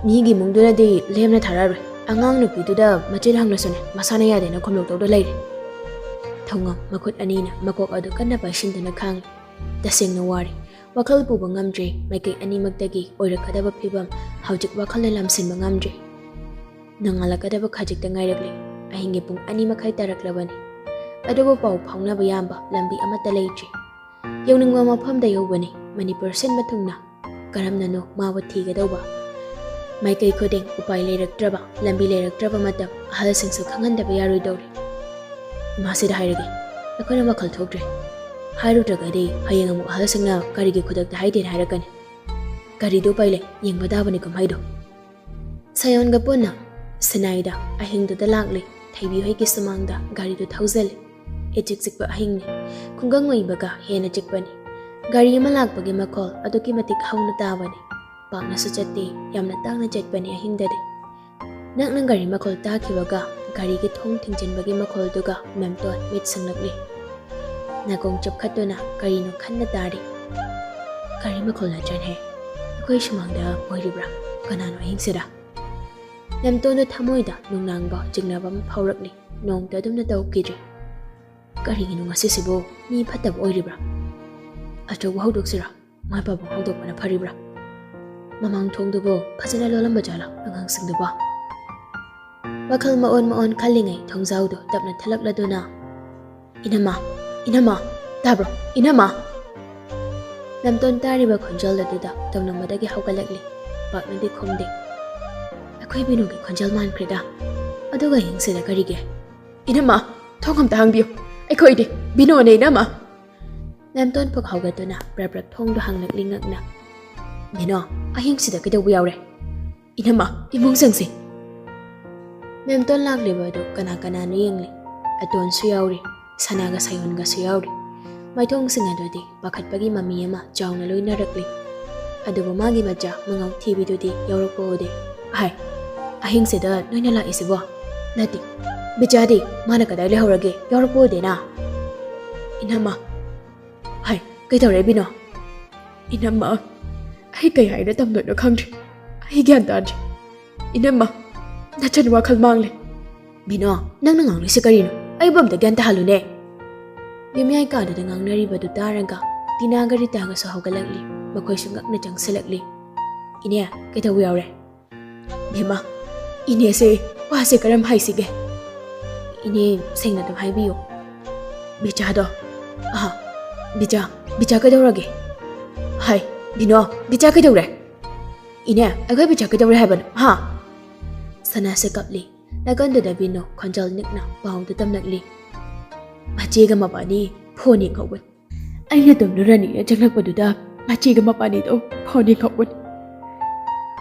ꯃꯤꯒꯤ ꯏꯃꯨꯡꯗꯨꯅꯗꯤ ꯂꯦꯝꯅ ꯊꯥꯔꯛꯑꯔꯣꯏ꯫ ꯑꯉꯥꯡ ꯅꯨꯄꯤꯗꯨꯗ ꯃꯆꯤꯟ ꯍꯪꯂꯁꯨꯅꯦ ꯃꯁꯥꯅ ꯌꯥꯗꯦꯅ ꯈꯨꯝꯂꯣꯛꯇꯧꯗ ꯂꯩꯔꯦ꯫ ꯊꯧꯉꯝ ꯃꯈꯨꯠ ꯑꯅꯤꯅ ꯃꯀꯣꯛ ꯑꯗꯨ ꯀꯟꯅ ꯄꯥꯏꯁꯤꯟꯗꯨꯅ ꯈꯥꯡꯉꯤ꯫ ꯇꯁꯦꯡꯅ ꯋꯥꯔꯦ꯫ ꯋꯥꯈꯜ ꯄꯨꯕ ꯉꯝꯗ꯭ꯔꯦ꯫ ꯃꯥꯏꯀꯩ ꯑꯅꯤꯃꯛꯇꯒꯤ ꯑꯣꯏꯔꯛꯀꯗꯕ ꯐꯤꯕꯝ ꯍꯧꯖꯤꯛ ꯋꯥꯈꯜꯅ ꯂꯥꯝꯁꯤꯟꯕ ꯉꯝꯗ꯭ꯔꯦ꯫ ꯅꯣꯡꯉꯥꯜꯂꯛꯀꯗꯕ ꯈꯖꯤꯛꯇ ꯉꯥꯏꯔꯛꯂꯦ꯫ ꯑꯍꯤꯡꯒꯤ ꯄꯨꯡ ꯑꯅꯤ ꯃꯈꯥꯏ ꯇꯥꯔꯛꯂꯕꯅꯤ꯫ ꯑꯗꯨꯕꯨ ꯄꯥꯎ ꯐꯥꯎꯅꯕ ꯌꯥꯝꯕ ꯂꯝꯕꯤ ꯑꯃꯠꯇ ꯂꯩꯇ꯭ꯔꯤ꯫ ꯌꯧꯅꯤꯡꯕ ꯃꯐꯝꯗ ꯌꯧꯕꯅꯤ꯫ ꯃꯅꯤꯄꯨꯔ ꯁꯤꯟꯕ ꯊꯨꯡꯅ ꯀꯔꯝꯅꯅꯣ ꯃꯥꯕꯨ ꯊꯤꯒꯗꯧꯕ? ꯃꯥꯏꯀꯩ ꯈꯨꯗꯤꯡ ꯎꯄꯥꯏ ꯂꯩꯔꯛꯇ꯭ꯔꯕ, ꯂꯝꯕꯤ ꯂꯩꯔꯛꯇ꯭ꯔꯕ ꯃꯇꯝ ꯑꯍꯜꯁꯤꯡꯁꯨ ꯈꯪꯍꯟꯗꯕ ꯌꯥꯔꯣꯏꯗꯧꯔꯤ꯫ ꯏꯃꯥꯁꯤꯗ ꯍꯥꯏꯔꯒꯦ, ꯑꯩꯈꯣꯏꯅ ꯋꯥꯈꯜ ꯊꯣꯛꯇ꯭ꯔꯦ꯫ ꯍꯥꯏꯔꯨꯗ꯭ꯔꯒꯗꯤ ꯍꯌꯦꯡ ꯑꯃꯨꯛ ꯑꯍꯜꯁꯤꯡꯅ ꯀꯔꯤꯒꯤ ꯈꯨꯗꯛꯇ ꯍꯥꯏꯗꯦꯅ ꯍꯥꯏꯔꯛꯀꯅꯤ꯫ ꯀꯔꯤꯗꯣ ꯎꯄꯥꯏ ꯂꯩ, ꯌꯦꯡꯕ ꯇꯥꯕꯅꯤ ꯀꯨꯝꯍꯩꯗꯣ꯫ ꯁꯥꯌꯣꯟꯒ ꯄꯨꯟꯅ ꯁꯤꯅꯥꯏꯗ ꯑꯍꯤꯡꯗꯨꯗ ꯂꯥꯛꯂꯦ꯫ ꯊꯩꯕꯤ ꯍꯣꯏꯒꯤ ꯁꯨꯃꯥꯡꯗ ꯒꯥꯔꯤꯗꯨ ꯊꯧꯖꯜꯂꯦ꯫ ꯏꯆꯤꯛ ꯆꯤꯛꯄ ꯑꯍꯤꯡꯅꯤ꯫ ꯈꯨꯡꯒꯪ ꯑꯣꯏꯕꯒ ꯍꯦꯟꯅ ꯆꯤꯛꯄꯅꯤ꯫ ꯒꯥꯔꯤ ꯑꯃ ꯂꯥꯛꯄꯒꯤ ꯃꯈꯣꯜ ꯑꯗꯨꯛꯀꯤ ꯃꯇꯤꯛ ꯍꯧꯅ ꯇꯥꯕꯅꯤ꯫ ꯄꯥꯛꯅꯁꯨ ꯆꯠꯇꯦ, ꯌꯥꯝꯅ ꯇꯥꯡꯅ ꯆꯠꯄꯅꯤ ꯑꯍꯤꯡꯗꯗꯤ꯫ ꯅꯛꯅ ꯒꯥꯔꯤ ꯃꯈꯣꯜ ꯇꯥꯈꯤꯕꯒ ꯒꯥꯔꯤꯒꯤ ꯊꯣꯡ ꯊꯤꯡꯖꯤꯟꯕꯒꯤ ꯃꯈꯣꯜꯗꯨꯒ ꯃꯦꯝꯇꯣꯟ ꯃꯤꯠ ꯁꯤꯡꯂꯛꯂꯤ꯫ ꯅꯥꯀꯣꯡ ꯆꯞꯈꯠꯇꯨꯅ ꯀꯔꯤꯅꯣ ꯈꯟꯅ ꯇꯥꯔꯤ꯫ ꯒꯥꯔꯤ ꯃꯈꯣꯜ ꯅꯠꯇ꯭ꯔꯅꯦ? ꯑꯩꯈꯣꯏ ꯁꯨꯃꯥꯡꯗ ꯑꯣꯏꯔꯤꯕ꯭ꯔꯥ? ꯀꯅꯥꯅꯣ ꯑꯍꯤꯡꯁꯤꯗ? ꯃꯦꯝꯇꯣꯟꯗ ꯊꯃꯣꯏꯗ ꯅꯨꯡꯅꯥꯡꯕ ꯆꯤꯡꯅꯕ ꯑꯃ ꯐꯥꯎꯔꯛꯂꯤ꯫ ꯅꯣꯡꯇ ꯑꯗꯨꯝꯅ ꯇꯧꯈꯤꯗ꯭ꯔꯤ꯫ ꯀꯔꯤꯒꯤꯅꯣ ꯉꯁꯤꯁꯤꯕꯨ? ꯃꯤ ꯐꯠꯇꯕ ꯑꯣꯏꯔꯤꯕ꯭ꯔꯥ? ꯑꯆꯧꯕ ꯍꯧꯗꯣꯛꯁꯤꯔꯥ? ꯃꯥꯏ ꯄꯥꯕꯨꯡ ꯍꯧꯗꯣꯛꯄꯅ ꯐꯔꯤꯕ꯭ꯔꯥ? ꯃꯃꯥꯡ ꯊꯣꯡꯗꯨꯕꯨ ꯐꯖꯅ ꯂꯣꯜꯂꯝꯕ ꯖꯥꯠꯂꯥ ꯑꯉꯥꯡꯁꯤꯡꯗꯨꯕꯣ? ꯃꯈꯜ ꯃꯑꯣꯟ ꯃꯑꯣꯟ ꯈꯜꯂꯤꯉꯩ ꯊꯣꯡꯖꯥꯎꯗꯨ ꯇꯞꯅ ꯊꯠꯂꯛꯂꯗꯨꯅ, "ꯏꯅꯝꯃ, ꯏꯅꯝꯃ, ꯇꯥꯕ꯭ꯔꯣ, ꯏꯅꯝꯃ?" ꯃꯦꯝꯇꯣꯟ ꯇꯥꯔꯤꯕ ꯈꯣꯟꯖꯦꯜ ꯑꯗꯨꯗ ꯇꯧꯅꯝꯕꯗꯒꯤ ꯍꯧꯒꯠꯂꯛꯂꯤ꯫ ꯄꯥꯛꯅꯗꯤ ꯈꯨꯝꯗꯦ꯫ "ꯑꯩꯈꯣꯏ ꯕꯤꯅꯨꯒꯤ ꯈꯣꯟꯖꯦꯜ ꯃꯥꯟꯈ꯭ꯔꯦꯗ꯫ ꯑꯗꯨꯒ ꯑꯍꯤꯡꯁꯤꯗ ꯀꯔꯤꯒꯤ?" "ꯏꯅꯝꯃ, ꯊꯣꯡ ꯑꯝꯇ ꯍꯥꯡꯕꯤꯌꯨ꯫ ꯑꯩꯈꯣꯏꯗꯤ ꯕꯤꯅꯣꯅꯦ, ꯏꯅꯝꯃ!" ꯃꯦꯝꯇꯣꯟ ꯐꯨꯛ ꯍꯧꯒꯠꯇꯨꯅ ꯕ꯭ꯔꯞ ꯕ꯭ꯔꯞ ꯊꯣꯡꯗꯨ ꯍꯥꯡꯂꯛꯂꯤ ꯉꯛꯅ꯫ "ꯕꯤꯅꯣ, ꯑꯍꯤꯡꯁꯤꯗ ꯀꯩꯗꯧꯕ ꯌꯥꯎꯔꯦ? ꯏꯅꯝꯃ, ꯏꯃꯨꯡ ꯆꯪꯁꯤ!" ꯃꯦꯝꯇꯣꯟ ꯂꯥꯛꯂꯤꯕ ꯑꯗꯨ ꯀꯅꯥ ꯀꯅꯥꯅꯣ ꯌꯦꯡꯂꯤ꯫ ꯑꯇꯣꯟꯁꯨ ꯌꯥꯎꯔꯤ, ꯁꯅꯥꯒ ꯁꯥꯌꯣꯟꯒꯁꯨ ꯌꯥꯎꯔꯤ꯫ ꯃꯥꯏꯊꯣꯡꯁꯤꯡ ꯑꯗꯨꯗꯤ ꯄꯥꯈꯠꯄꯒꯤ ꯃꯃꯤ ꯑꯃ ꯆꯥꯎꯅ ꯂꯣꯏꯅꯔꯛꯂꯤ꯫ ꯑꯗꯨꯕꯨ ꯃꯥꯒꯤ ꯃꯆꯥ ꯃꯉꯥꯎ ꯊꯤꯕꯤꯗꯨꯗꯤ ꯌꯥꯎꯔꯛꯄ ꯎꯗꯦ꯫ "ꯍꯥꯏ, ꯑꯍꯤꯡꯁꯤꯗ ꯅꯣꯏꯅ ꯂꯥꯛꯏꯁꯤꯕꯣ? ꯅꯠꯇꯦ, ꯕꯤꯆꯥꯗꯤ ꯃꯥꯅ ꯀꯗꯥꯏ ꯂꯩꯍꯧꯔꯒꯦ? ꯌꯥꯎꯔꯛꯄ ꯎꯗꯦꯅ?" "ꯏꯅꯝꯃ!" "ꯍꯥꯏ, ꯀꯩꯗꯧꯔꯦ ꯕꯤꯅꯣ?" "ꯏꯅꯝꯃ, ꯑꯩ ꯀꯩ ꯍꯥꯏꯅ ꯇꯝꯗꯣꯏꯅꯣ ꯈꯪꯗ꯭ꯔꯦ꯫ ꯑꯩ ꯒ꯭ꯌꯥꯟ ꯇꯥꯗ꯭ꯔꯦ꯫ ꯏꯅꯝꯃ, ꯅꯆꯟ ꯋꯥꯈꯜ ꯃꯥꯡꯂꯦ꯫" "ꯕꯤꯅꯣ, ꯅꯪꯅ ꯉꯥꯡꯂꯤꯁꯤ ꯀꯔꯤꯅꯣ? ꯑꯩꯕꯨ ꯑꯝꯇ ꯒ꯭ꯌꯥꯟ ꯇꯥꯍꯜꯂꯨꯅꯦ!" ꯌꯨꯝꯌꯥꯏ ꯀꯥꯗꯨꯗ ꯉꯥꯡꯅꯔꯤꯕꯗꯨ ꯇꯥꯔꯒ ꯇꯤꯅꯥꯒ ꯔꯤꯇꯥꯒꯁꯨ ꯍꯧꯒꯠꯂꯛꯂꯤ꯫ ꯃꯈꯣꯏꯁꯨ ꯉꯛꯅ ꯆꯪꯁꯤꯜꯂꯛꯂꯤ꯫ "ꯏꯅꯦ, ꯀꯩꯗꯧꯕ ꯌꯥꯎꯔꯦ?" "ꯕꯦꯝꯃ, ꯏꯅꯦꯁꯦ ꯋꯥꯁꯦ ꯀꯔꯝ ꯍꯥꯏꯁꯤꯒꯦ?" "ꯏꯅꯦ, ꯁꯦꯡꯅ ꯑꯗꯨꯝ ꯍꯥꯏꯕꯤꯌꯨ꯫" "ꯕꯤꯆꯥꯗꯣ꯫" "ꯑꯍꯥ, ꯕꯤꯆꯥ, ꯕꯤꯆꯥ ꯀꯩꯗꯧꯔꯒꯦ?" "ꯍꯥꯏ, ꯕꯤꯅꯣ, ꯕꯤꯆꯥ ꯀꯩꯗꯧꯔꯦ?" "ꯏꯅꯦ, ꯑꯩꯈꯣꯏ ꯕꯤꯆꯥ ꯀꯩꯗꯧꯔꯦ ꯍꯥꯏꯕꯅꯣ, ꯍꯥ?" ꯁꯅꯥꯁꯦ ꯀꯞꯂꯤ꯫ ꯅꯥꯀꯟꯗꯨꯗ ꯕꯤꯅꯣ ꯈꯣꯟꯖꯦꯜ ꯅꯤꯛꯅ ꯄꯥꯎꯗꯨ ꯇꯝꯂꯛꯂꯤ꯫ "ꯃꯆꯦꯒ ꯃꯕꯥꯅꯤ ꯐꯣꯟ ꯌꯦꯡꯍꯧꯕꯅꯤ꯫ ꯑꯩꯅ ꯇꯨꯝꯂꯨꯔꯅꯤꯅ ꯆꯪꯂꯛꯄꯗꯨꯗ ꯃꯆꯦꯒ ꯃꯕꯥꯅꯤꯗꯣ ꯐꯣꯟ ꯌꯦꯡꯍꯧꯕꯅꯤ꯫"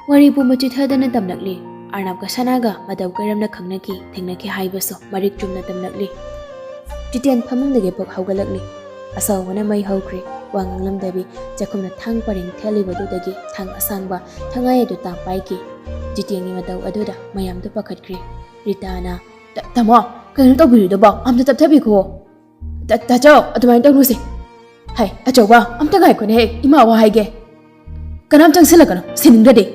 ꯋꯥꯔꯤ ꯄꯨꯝꯕ ꯆꯤꯊꯗꯅ ꯇꯝꯂꯛꯂꯤ꯫ ꯑꯔꯅꯕꯀ ꯁꯅꯥꯒ ꯃꯇꯧ ꯀꯔꯝꯅ ꯈꯪꯅꯈꯤ, ꯊꯦꯡꯅꯈꯤ ꯍꯥꯏꯕꯁꯨ ꯃꯔꯤꯛ ꯆꯨꯝꯅ ꯇꯝꯂꯛꯂꯤ꯫ ꯖꯤꯇꯦꯟ ꯐꯃꯨꯡꯗꯒꯤ ꯐꯨꯛ ꯍꯧꯒꯠꯂꯛꯂꯤ꯫ ꯑꯁꯥꯎꯕꯅ ꯃꯩ ꯍꯧꯈ꯭ꯔꯦ꯫ ꯋꯥ ꯉꯥꯡꯂꯝꯗꯕꯤ ꯆꯥꯛꯈꯨꯝꯗ ꯊꯥꯡ ꯄꯔꯦꯡ ꯊꯦꯜꯂꯤꯕꯗꯨꯗꯒꯤ ꯊꯥꯡ ꯑꯁꯥꯡꯕ ꯊꯉꯥꯏ ꯑꯗꯨ ꯇꯥꯞ ꯄꯥꯏꯈꯤ꯫ ꯖꯤꯇꯦꯟꯒꯤ ꯃꯇꯧ ꯑꯗꯨꯗ ꯃꯌꯥꯝꯗꯨ ꯄꯥꯈꯠꯈ꯭ꯔꯦ꯫ ꯔꯤꯇꯥꯅ, "ꯇ-, ꯇꯥꯃꯣ, ꯀꯩꯅꯣ ꯇꯧꯕꯤꯔꯤꯗꯨꯕꯣ? ꯑꯝꯇ ꯇꯞꯊꯕꯤꯈꯣ꯫" "ꯇ-, ꯇꯥꯆꯧ, ꯑꯗꯨꯃꯥꯏꯅ ꯇꯧꯅꯨꯁꯦ꯫" "ꯍꯥꯏ, ꯑꯆꯧꯕ, ꯑꯝꯇ ꯉꯥꯏꯈꯣꯅꯦꯍꯦ, ꯏꯃꯥ ꯋꯥ ꯍꯥꯏꯒꯦ꯫" "ꯀꯅꯥꯝ ꯆꯪꯁꯤꯜꯂꯛꯀꯅꯨ, ꯁꯤꯟꯅꯤꯡꯗ꯭ꯔꯗꯤ꯫"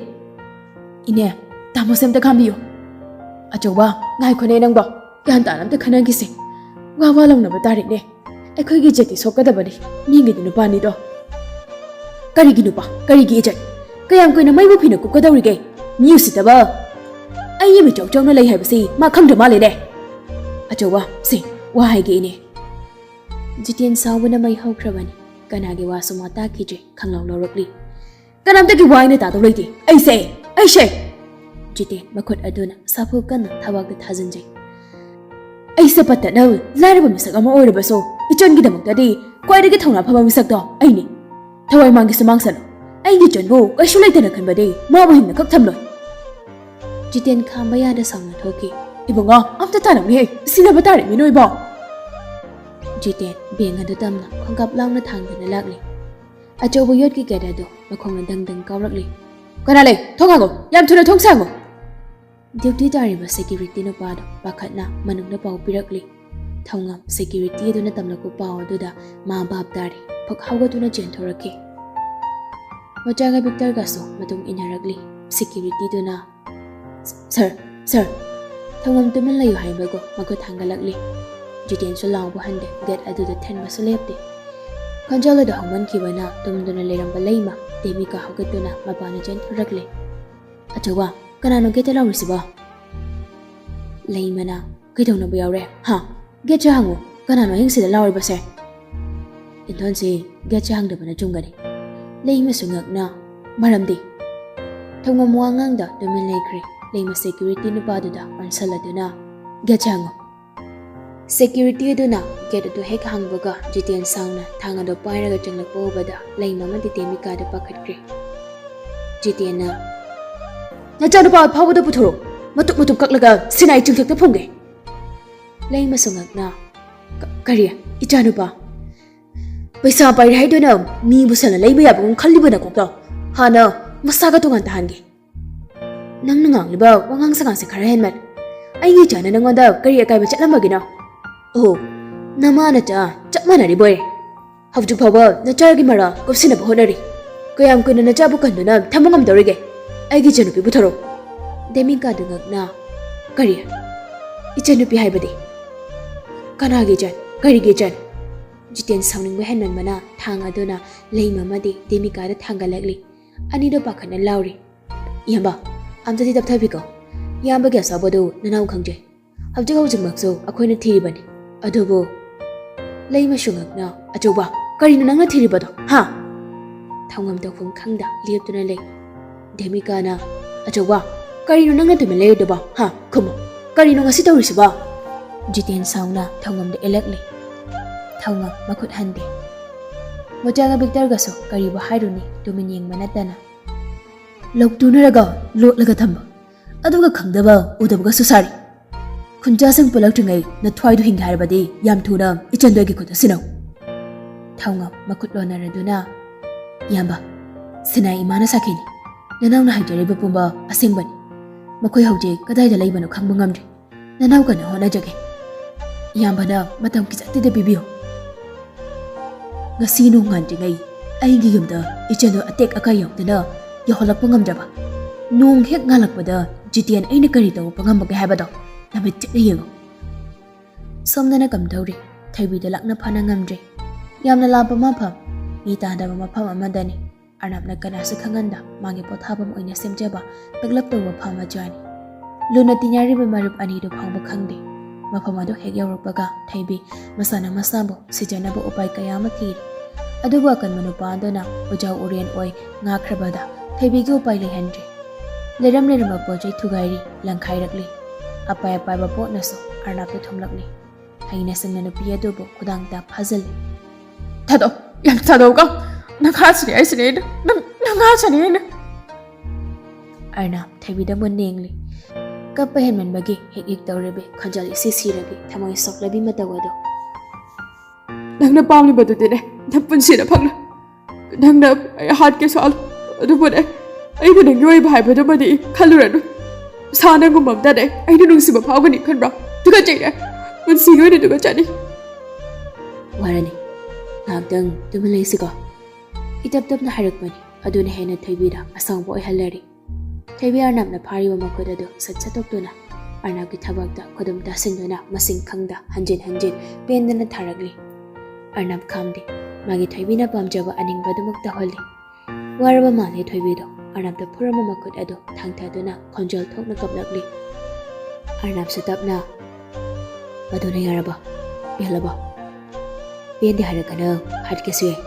"ꯏꯅꯦ, ꯇꯥꯃꯣꯁꯦ ꯑꯝꯇ ꯈꯥꯝꯕꯤꯌꯨ꯫" "ꯑꯆꯧꯕ, ꯉꯥꯏꯈꯣꯅꯦ ꯅꯪꯕꯣ, ꯒ꯭ꯌꯥꯟ ꯇꯥꯅ ꯑꯝꯇ ꯈꯟꯅꯈꯤꯁꯦ꯫ ꯋꯥ ꯋꯥ ꯂꯥꯎꯅꯕ ꯇꯥꯔꯦꯅꯦ꯫ ꯑꯩꯈꯣꯏꯒꯤ ꯏꯖꯠꯇꯤ ꯁꯣꯛꯀꯗꯕꯅꯤ, ꯃꯤꯒꯤꯗꯤ ꯅꯨꯄꯥꯅꯤꯗꯣ꯫" "ꯀꯔꯤꯒꯤ ꯅꯨꯄꯥ? ꯀꯔꯤꯒꯤ ꯏꯖꯠ? ꯀꯌꯥꯝ ꯀꯨꯏꯅ ꯃꯩꯕꯨ ꯐꯤꯅ ꯀꯨꯞꯀꯗꯧꯔꯤꯒꯦ? ꯃꯤ ꯎꯁꯤꯠꯇꯕ!" ꯑꯩ ꯃꯤꯆꯧ ꯆꯧꯅ ꯂꯩ ꯍꯥꯏꯕꯁꯤ ꯃꯥ ꯈꯪꯗ꯭ꯔ ꯃꯥꯜꯂꯦꯅꯦ꯫ ꯑꯆꯧꯕ, ꯁꯤ ꯋꯥ ꯍꯥꯏꯒꯦ ꯏꯅꯦ꯫ ꯖꯤꯇꯦꯟ ꯁꯥꯎꯕꯅ ꯃꯩ ꯍꯧꯈ꯭ꯔꯕꯅꯤ꯫ ꯀꯅꯥꯒꯤ ꯋꯥꯁꯨ ꯃꯥ ꯇꯥꯈꯤꯗ꯭ꯔꯦ, ꯈꯪꯂꯥꯎ ꯂꯧꯔꯛꯂꯤ꯫ "ꯀꯅꯥꯝꯇꯒꯤ ꯋꯥ ꯑꯩꯅ ꯇꯥꯗꯧ ꯂꯩꯇꯦ꯫ ꯑꯩꯁꯦ, ꯑꯩꯁꯦ!" ꯖꯤꯇꯦꯟ ꯃꯈꯨꯠ ꯑꯗꯨꯅ ꯁꯥꯐꯨ ꯀꯟꯅ ꯊꯕꯥꯛꯇ ꯊꯥꯖꯤꯟꯖꯩ꯫ "ꯑꯩꯁꯦ ꯄꯠꯇꯅ ꯂꯥꯏꯔꯕ ꯃꯤꯁꯛ ꯑꯃ ꯑꯣꯏꯔꯕꯁꯨ, ꯏꯆꯟꯒꯤꯗꯃꯛꯇꯗꯤ ꯈ꯭ꯋꯥꯏꯗꯒꯤ ꯊꯧꯅꯥ ꯐꯕ ꯃꯤꯁꯛꯇꯣ ꯑꯩꯅꯤ꯫ ꯊꯋꯥꯏ ꯃꯥꯡꯒꯦꯁꯨ ꯃꯥꯡꯁꯅꯨ, ꯑꯩꯒꯤ ꯏꯆꯟꯕꯨ ꯀꯩꯁꯨ ꯂꯩꯇꯅ ꯈꯟꯕꯗꯤ ꯃꯥꯕꯨ ꯍꯤꯡꯅ ꯈꯛ ꯊꯝꯂꯣꯏ꯫" ꯖꯤꯇꯦꯟ ꯈꯥꯝꯕ ꯌꯥꯗ ꯁꯥꯎꯅ ꯊꯣꯛꯈꯤ꯫ "ꯏꯕꯨꯡꯉꯣ, ꯑꯝꯇ ꯇꯥꯔꯝꯃꯤꯍꯦ, ꯁꯤꯅꯕ ꯇꯥꯔꯦ ꯃꯤ ꯅꯣꯏꯕꯣ!" ꯖꯤꯇꯦꯟ ꯕꯦꯡ ꯑꯗꯨ ꯇꯝꯅ ꯈꯣꯡꯀꯥꯞ ꯂꯥꯎꯅ ꯊꯥꯡꯗꯨꯅ ꯂꯥꯛꯂꯤ꯫ ꯑꯆꯧꯕ ꯌꯣꯠꯀꯤ ꯒꯦꯠ ꯑꯗꯨ ꯃꯈꯣꯡꯅ ꯗꯪ ꯗꯪ ꯀꯥꯎꯔꯛꯂꯤ꯫ "ꯀꯅꯥ ꯂꯩ? ꯊꯣꯡ ꯍꯥꯡꯉꯣ! ꯌꯥꯝ ꯊꯨꯅ ꯊꯣꯡ ꯍꯥꯡꯉꯣ!" ꯗ꯭ꯌꯨꯇꯤ ꯇꯥꯔꯤꯕ ꯁꯦꯀ꯭ꯌꯨꯔꯤꯇꯤ ꯅꯨꯄꯥꯗꯨ ꯄꯥꯈꯠꯅ ꯃꯅꯨꯡꯗ ꯄꯥꯎ ꯄꯤꯔꯛꯂꯤ꯫ ꯊꯧꯉꯝ ꯁꯦꯀ꯭ꯌꯨꯔꯤꯇꯤ ꯑꯗꯨꯅ ꯇꯝꯂꯛꯄ ꯄꯥꯎ ꯑꯗꯨꯗ ꯃꯥ ꯚꯥꯞ ꯇꯥꯔꯦ꯫ ꯐꯛ ꯍꯧꯒꯠꯇꯨꯅ ꯆꯦꯟꯊꯣꯔꯛꯈꯤ꯫ ꯃꯆꯥꯒ ꯚꯤꯛꯇꯔꯒꯁꯨ ꯃꯇꯨꯡ ꯏꯟꯅꯔꯛꯂꯤ꯫ ꯁꯦꯀ꯭ꯌꯨꯔꯤꯇꯤꯗꯨꯅ, "ꯁꯔ, ꯁꯔ!" ꯊꯧꯉꯝ ꯇꯨꯃꯤꯟ ꯂꯩꯌꯨ ꯍꯥꯏꯕꯒꯨꯝ ꯃꯈꯨꯠ ꯊꯥꯡꯒꯠꯂꯛꯂꯤ꯫ ꯖꯤꯇꯦꯟꯁꯨ ꯂꯥꯎꯕ ꯍꯟꯗꯦ, ꯒꯦꯠ ꯑꯗꯨꯗ ꯊꯤꯟꯕꯁꯨ ꯂꯦꯞꯇꯦ꯫ ꯈꯣꯟꯖꯦꯜ ꯑꯗꯨ ꯍꯧꯃꯟꯈꯤꯕꯅ ꯇꯨꯝꯗꯨꯅ ꯂꯩꯔꯝꯕ ꯂꯩꯃ ꯗꯦꯃꯤꯀꯥ ꯍꯧꯒꯠꯇꯨꯅ ꯃꯄꯥꯟꯗ ꯆꯦꯟꯊꯣꯔꯛꯂꯦ꯫ "ꯑꯆꯧꯕ, ꯀꯅꯥꯅꯣ ꯒꯦꯠꯇ ꯂꯥꯎꯔꯤꯁꯤꯕꯣ?" ꯂꯩꯃꯅ, "ꯀꯩꯗꯧꯅꯕ ꯌꯥꯎꯔꯦ? ꯍꯥ? ꯒꯦꯠꯁꯦ ꯍꯥꯡꯉꯨ꯫ ꯀꯅꯥꯅꯣ ꯑꯍꯤꯡꯁꯤꯗ ꯂꯥꯎꯔꯤꯕꯁꯦ?" "ꯏꯟꯊꯣꯟꯁꯤ, ꯒꯦꯠꯁꯦ ꯍꯥꯡꯗꯕꯅ ꯆꯨꯝꯒꯅꯤ꯫" ꯂꯩꯃꯁꯨ ꯉꯛꯅ, "ꯃꯔꯝꯗꯤ?" ꯊꯧꯉꯝ ꯋꯥ ꯉꯥꯡꯗ ꯇꯨꯃꯤꯟ ꯂꯩꯈ꯭ꯔꯦ꯫ ꯂꯩꯃ ꯁꯦꯀ꯭ꯌꯨꯔꯤꯇꯤ ꯅꯨꯄꯥꯗꯨꯗ ꯑꯣꯟꯁꯜꯂꯗꯨꯅ, "ꯒꯦꯠꯁꯦ ꯍꯥꯡꯉꯨ꯫" ꯁꯦꯀ꯭ꯌꯨꯔꯤꯇꯤ ꯑꯗꯨꯅ ꯒꯦꯠ ꯑꯗꯨ ꯍꯦꯛ ꯍꯥꯡꯕꯒ ꯖꯤꯇꯦꯟ ꯁꯥꯎꯅ ꯊꯥꯡ ꯑꯗꯨ ꯄꯥꯏꯔꯒ ꯆꯪꯂꯛꯄ ꯎꯕꯗ ꯂꯩꯃ ꯑꯃꯗꯤ ꯗꯦꯃꯤꯀꯥꯗ ꯄꯥꯈꯠꯈ꯭ꯔꯦ꯫ ꯖꯤꯇꯦꯟꯅ, "ꯅꯆꯥꯅꯨꯄꯥ ꯑꯐꯥꯎꯕꯗꯣ ꯄꯨꯊꯣꯔꯛꯎ꯫ ꯃꯇꯨꯞ ꯃꯇꯨꯞ ꯀꯛꯂꯒ ꯁꯤꯅꯥꯏ ꯆꯤꯡꯊꯛꯇ ꯐꯨꯝꯒꯦ꯫" ꯂꯩꯃꯁꯨ ꯉꯛꯅ, "ꯀ-, ꯀꯔꯤ? ꯏꯆꯥꯅꯨꯄꯥ? ꯄꯩꯁꯥ ꯄꯥꯏꯔꯦ ꯍꯥꯏꯗꯨꯅ ꯃꯤꯕꯨ ꯁꯟꯅ ꯂꯩꯕ ꯌꯥꯕꯒꯨꯝ ꯈꯜꯂꯤꯕ ꯅꯀꯣꯛꯇꯣ ꯍꯥꯟꯅ ꯃꯁꯥꯒ ꯇꯣꯉꯥꯟ ꯇꯥꯍꯟꯒꯦ꯫ ꯅꯪꯅ ꯉꯥꯡꯂꯤꯕ ꯋꯥꯉꯥꯡ ꯁꯉꯥꯡꯁꯦ ꯈꯔ ꯍꯦꯟꯃꯟ꯫ ꯑꯩꯒꯤ ꯏꯆꯥꯅ ꯅꯪꯉꯣꯟꯗ ꯀꯔꯤ ꯑꯀꯥꯏꯕ ꯆꯠꯂꯝꯕꯒꯤꯅꯣ? ꯑꯣ, ꯅꯃꯥ ꯅꯆꯥ ꯆꯞ ꯃꯥꯟꯅꯔꯤꯕꯣꯏꯔꯦ꯫ ꯍꯧꯖꯤꯛ ꯐꯥꯎꯕ ꯅꯆꯥꯒꯤ ꯃꯔꯥ ꯀꯨꯞꯁꯤꯟꯅꯕ ꯍꯣꯠꯅꯔꯤ꯫ ꯀꯌꯥꯝ ꯀꯨꯏꯅ ꯅꯆꯥꯕꯨ ꯀꯟꯗꯨꯅ ꯊꯝꯕ ꯉꯝꯗꯧꯔꯤꯒꯦ? ꯑꯩꯒꯤ ꯏꯆꯟꯅꯨꯄꯤ ꯄꯨꯊꯣꯔꯛꯎ꯫" ꯗꯦꯃꯤꯀꯥꯗꯨ ꯉꯛꯅ, "ꯀꯔꯤ? ꯏꯆꯟꯅꯨꯄꯤ ꯍꯥꯏꯕꯗꯤ? ꯀꯅꯥꯒꯤ ꯏꯆꯟ? ꯀꯔꯤꯒꯤ ꯏꯆꯟ?" ꯖꯤꯇꯦꯟ ꯁꯥꯎꯅꯤꯡꯕ ꯍꯦꯟꯃꯟꯕꯅ ꯊꯥꯡ ꯑꯗꯨꯅ ꯂꯩꯃ ꯑꯃꯗꯤ ꯗꯦꯃꯤꯀꯥꯗ ꯊꯥꯡꯒꯠꯂꯛꯂꯤ꯫ ꯑꯅꯤꯗꯣ ꯄꯥꯈꯠꯅ ꯂꯥꯎꯔꯤ꯫ "ꯏꯌꯥꯝꯕ, ꯑꯝꯇꯗꯤ ꯇꯞꯊꯕꯤꯀꯣ꯫ ꯏꯌꯥꯝꯕꯒꯤ ꯑꯆꯧꯕꯗꯨ ꯅꯅꯥꯎ ꯈꯪꯖꯩ꯫ ꯍꯧꯖꯤꯛ ꯍꯧꯖꯤꯛꯃꯛꯁꯨ ꯑꯩꯈꯣꯏꯅ ꯊꯤꯔꯤꯕꯅꯤ꯫ ꯑꯗꯨꯕꯨ ꯂꯩꯃꯁꯨ ꯉꯛꯅ, "ꯑꯆꯧꯕ, ꯀꯔꯤꯅꯣ ꯅꯪꯅ ꯊꯤꯔꯤꯕꯗꯣ, ꯍꯥ?" ꯊꯧꯉꯝ ꯇꯧꯐꯝ ꯈꯪꯗ ꯂꯦꯞꯇꯨꯅ ꯂꯩ꯫ ꯗꯦꯃꯤꯀꯥꯅ, "ꯑꯆꯧꯕ, ꯀꯔꯤꯅꯣ ꯅꯪꯅ ꯇꯨꯃꯤꯟ ꯂꯩꯔꯤꯗꯨꯕꯣ, ꯍꯥ? ꯈꯨꯝꯃꯨ, ꯀꯔꯤꯅꯣ ꯉꯁꯤ ꯇꯧꯔꯤꯁꯤꯕꯣ?" ꯖꯤꯇꯦꯟ ꯁꯥꯎꯅ ꯊꯧꯉꯝꯗ ꯏꯜꯂꯛꯂꯤ꯫ ꯊꯧꯉꯝ ꯃꯈꯨꯠ ꯍꯟꯗꯦ꯫ ꯃꯣꯆꯥꯒ ꯕꯤꯛꯇꯔꯒꯁꯨ ꯀꯔꯤꯕꯨ ꯍꯥꯏꯔꯨꯅꯤ, ꯇꯨꯃꯤꯟ ꯌꯦꯡꯕ ꯅꯠꯇꯅ꯫ ꯂꯧꯇꯨꯅꯔꯒ ꯂꯣꯠꯂꯒ ꯊꯝꯕ, ꯑꯗꯨꯒ ꯈꯪꯗꯕ ꯎꯗꯕꯒꯁꯨ ꯁꯥꯔꯤ꯫ ꯈꯨꯟꯖꯥꯁꯤꯡ ꯄꯨꯜꯂꯛꯇ꯭ꯔꯤꯉꯩ ꯅꯊ꯭ꯋꯥꯏꯗꯨ ꯍꯤꯡꯒꯦ ꯍꯥꯏꯔꯕꯗꯤ ꯌꯥꯝ ꯊꯨꯅ ꯏꯆꯟꯗꯣꯏꯒꯤ ꯈꯨꯠꯇ ꯁꯤꯟꯅꯧ꯫ ꯊꯧꯉꯝ ꯃꯈꯨꯠ ꯂꯣꯟꯅꯔꯗꯨꯅ, "ꯏꯌꯥꯝꯕ, ꯁꯤꯅꯥ ꯏꯃꯥꯅ ꯁꯥꯈꯤꯅꯤ꯫ ꯅꯅꯥꯎꯅ ꯍꯥꯏꯖꯔꯤꯕ ꯄꯨꯝꯕ ꯑꯁꯦꯡꯕꯅꯤ꯫ ꯃꯈꯣꯏ ꯍꯧꯖꯤꯛ ꯀꯗꯥꯏꯗ ꯂꯩꯕꯅꯣ ꯈꯪꯕ ꯉꯝꯗ꯭ꯔꯤ꯫ ꯅꯅꯥꯎ ꯀꯟꯅ ꯍꯣꯠꯅꯖꯒꯦ꯫ ꯏꯌꯥꯝꯕꯅ ꯃꯇꯝ ꯈꯤꯇꯪꯇꯗ ꯄꯤꯕꯤꯌꯨ꯫ ꯉꯁꯤ ꯅꯣꯡꯉꯥꯟꯗ꯭ꯔꯤꯉꯩ ꯑꯩꯒꯤ ꯌꯨꯝꯗ ꯏꯆꯟꯗꯣ ꯑꯇꯦꯛ ꯑꯀꯥꯏ ꯌꯥꯎꯗꯅ ꯌꯧꯍꯜꯂꯛꯄ ꯉꯝꯗ꯭ꯔꯕ? ꯅꯣꯡ ꯍꯦꯛ ꯉꯥꯜꯂꯛꯄꯗ ꯖꯤꯇꯦꯟ ꯑꯩꯅ ꯀꯔꯤ ꯇꯧꯕ ꯉꯝꯕꯒꯦ ꯍꯥꯏꯕꯗꯣ ꯅꯃꯤꯠ ꯆꯤꯠꯅ ꯌꯦꯡꯉꯨ꯫" ꯁꯣꯝꯗꯅ ꯀꯝꯗꯧꯔꯤ? ꯊꯣꯏꯕꯤꯗ ꯂꯥꯛꯅ ꯐꯥꯅ ꯉꯝꯗ꯭ꯔꯤ꯫ ꯌꯥꯝꯅ ꯂꯥꯞꯄ ꯃꯐꯝ, ꯃꯤ ꯇꯥꯗꯕ ꯃꯐꯝ ꯑꯃꯗꯅꯤ꯫ ꯑꯔꯅꯕꯅ ꯀꯅꯥꯁꯨ ꯈꯪꯍꯟꯗ ꯃꯥꯒꯤ ꯄꯣꯊꯥꯐꯝ ꯑꯣꯏꯅ ꯁꯦꯝꯖꯕ ꯄꯤꯛꯂꯞ ꯇꯧꯕ ꯐꯥꯝ ꯃꯆꯥꯅꯤ꯫ ꯂꯨꯅ ꯇꯤꯟꯅꯔꯤꯕ ꯃꯔꯨꯞ ꯑꯅꯤꯗꯨ ꯐꯥꯎꯕ ꯈꯪꯗꯦ꯫ ꯃꯐꯝ ꯑꯗꯨ ꯍꯦꯛ ꯌꯧꯔꯛꯄꯒ ꯊꯣꯏꯕꯤ ꯃꯁꯥꯅ ꯃꯁꯥꯕꯨ ꯁꯤꯖꯅꯕ ꯎꯄꯥꯏ ꯀꯌꯥ ꯑꯃ ꯊꯤꯔꯤ꯫ ꯑꯗꯨꯕꯨ ꯑꯀꯟꯕ ꯅꯨꯄꯥ ꯑꯗꯨꯅ ꯎꯖꯥꯎ ꯎꯔꯦꯟ ꯑꯣꯏ ꯉꯥꯛꯈ꯭ꯔꯕꯗ ꯊꯣꯏꯕꯤꯒꯤ ꯎꯄꯥꯏ ꯂꯩꯍꯟꯗ꯭ꯔꯤ꯫ ꯂꯩꯔꯝ ꯂꯩꯔꯝꯕ ꯄꯣꯠ ꯆꯩ ꯊꯨꯒꯥꯏꯔꯤ, ꯂꯪꯈꯥꯏꯔꯛꯂꯤ꯫ ꯑꯄꯥꯏ ꯑꯄꯥꯏꯕ ꯄꯣꯠꯅꯁꯨ ꯑꯔꯅꯕꯇ ꯊꯣꯝꯂꯛꯂꯤ꯫ ꯍꯩꯅ ꯁꯤꯡꯅ ꯅꯨꯄꯤ ꯑꯗꯨꯕꯨ ꯈꯨꯗꯥꯡꯗ ꯐꯥꯖꯤꯜꯂꯤ꯫ "ꯊꯥꯗꯣꯛ, ꯌꯥꯝ ꯊꯥꯗꯣꯛꯀꯣ꯫ ꯅꯪ ꯍꯥꯠꯁꯤꯅꯤ ꯍꯥꯏꯁꯤꯅꯤ ꯑꯩꯅ꯫ ꯅꯪ, ꯅꯪ ꯍꯥꯠꯁꯤꯅꯤ ꯑꯩꯅ꯫" ꯑꯔꯅꯕ ꯊꯣꯏꯕꯤꯗ ꯃꯨꯟꯅ ꯌꯦꯡꯂꯤ꯫ ꯀꯞꯄ ꯍꯦꯟꯃꯟꯕꯒꯤ ꯍꯤꯛ ꯍꯤꯛ ꯇꯧꯔꯕꯤ, ꯈꯣꯟꯖꯦꯜ ꯏꯁꯤ ꯁꯤꯔꯕꯤ, ꯊꯃꯣꯏ ꯁꯣꯛꯂꯕꯤ ꯃꯇꯧ ꯑꯗꯨ꯫ "ꯅꯪꯅ ꯄꯥꯝꯂꯤꯕꯗꯨꯗꯤꯅꯦ, ꯅꯪ ꯄꯨꯟꯁꯤꯗ ꯐꯪꯂꯣꯏ꯫ ꯅꯪꯅ ꯑꯩ ꯍꯥꯠꯀꯦꯁꯨ ꯍꯥꯠꯂꯨ, ꯑꯗꯨꯕꯨꯅꯦ, ꯑꯩꯕꯨ ꯅꯪꯒꯤ ꯑꯣꯏꯕ ꯍꯥꯏꯕꯗꯨꯃꯗꯤ ꯈꯜꯂꯨꯔꯅꯨ꯫ ꯁꯥ ꯅꯪꯒꯨꯝꯕ ꯑꯝꯇꯅꯦ ꯑꯩꯅ ꯅꯨꯡꯁꯤꯕ ꯐꯥꯎꯒꯅꯤ ꯈꯟꯕ꯭ꯔꯣ? ꯇꯨꯀꯠꯆꯩꯅꯦ, ꯄꯨꯟꯁꯤꯒꯤ ꯑꯣꯏꯅ ꯇꯨꯀꯠꯆꯅꯤ꯫" "ꯋꯥꯔꯅꯤ, ꯉꯥꯏꯍꯥꯛꯇꯪ ꯇꯨꯃꯤꯟ ꯂꯩꯁꯤꯀꯣ꯫" ꯏꯇꯞ ꯇꯞꯅ ꯍꯥꯏꯔꯛꯄꯅꯤ꯫ ꯑꯗꯨꯅ ꯍꯦꯟꯅ ꯊꯣꯏꯕꯤꯗ ꯑꯁꯥꯎꯕ ꯑꯣꯏꯍꯜꯂꯔꯤ꯫ ꯊꯣꯏꯕꯤ ꯑꯔꯅꯕꯅ ꯐꯥꯔꯤꯕ ꯃꯈꯨꯠ ꯑꯗꯨ ꯁꯠ ꯁꯠꯇꯣꯛꯇꯨꯅ ꯑꯔꯅꯕꯀꯤ ꯊꯕꯥꯛꯇ ꯈꯨꯗꯨꯝ ꯇꯥꯁꯤꯟꯗꯨꯅ ꯃꯁꯤꯡ ꯈꯪꯗ ꯍꯟꯖꯤꯟ ꯍꯟꯖꯤꯟ ꯄꯦꯟꯗꯅ ꯊꯥꯔꯛꯂꯤ꯫ ꯑꯔꯅꯕ ꯈꯥꯝꯗꯦ꯫ ꯃꯥꯒꯤ ꯊꯣꯏꯕꯤꯅ ꯄꯥꯝꯖꯕ ꯑꯅꯤꯡꯕꯗꯨꯃꯛ ꯇꯧꯍꯜꯂꯤ꯫ ꯋꯥꯔꯕ ꯃꯥꯜꯂꯦ ꯊꯣꯏꯕꯤꯗꯣ꯫ ꯑꯔꯅꯥꯞꯇ ꯐꯨꯔꯝꯕ ꯃꯈꯨꯠ ꯑꯗꯨ ꯊꯥꯡꯊꯗꯨꯅ ꯈꯣꯟꯖꯦꯜ ꯊꯣꯛꯅ ꯀꯞꯂꯛꯂꯤ꯫ ꯑꯔꯅꯥꯞꯁꯨ ꯇꯞꯅ, "ꯃꯗꯨꯅ ꯌꯥꯔꯕ? ꯄꯦꯜꯂꯕ? ꯄꯦꯟꯗꯦ ꯍꯥꯏꯔꯒꯅ ꯍꯥꯠꯀꯦꯁꯨ ꯌꯥꯏ"꯫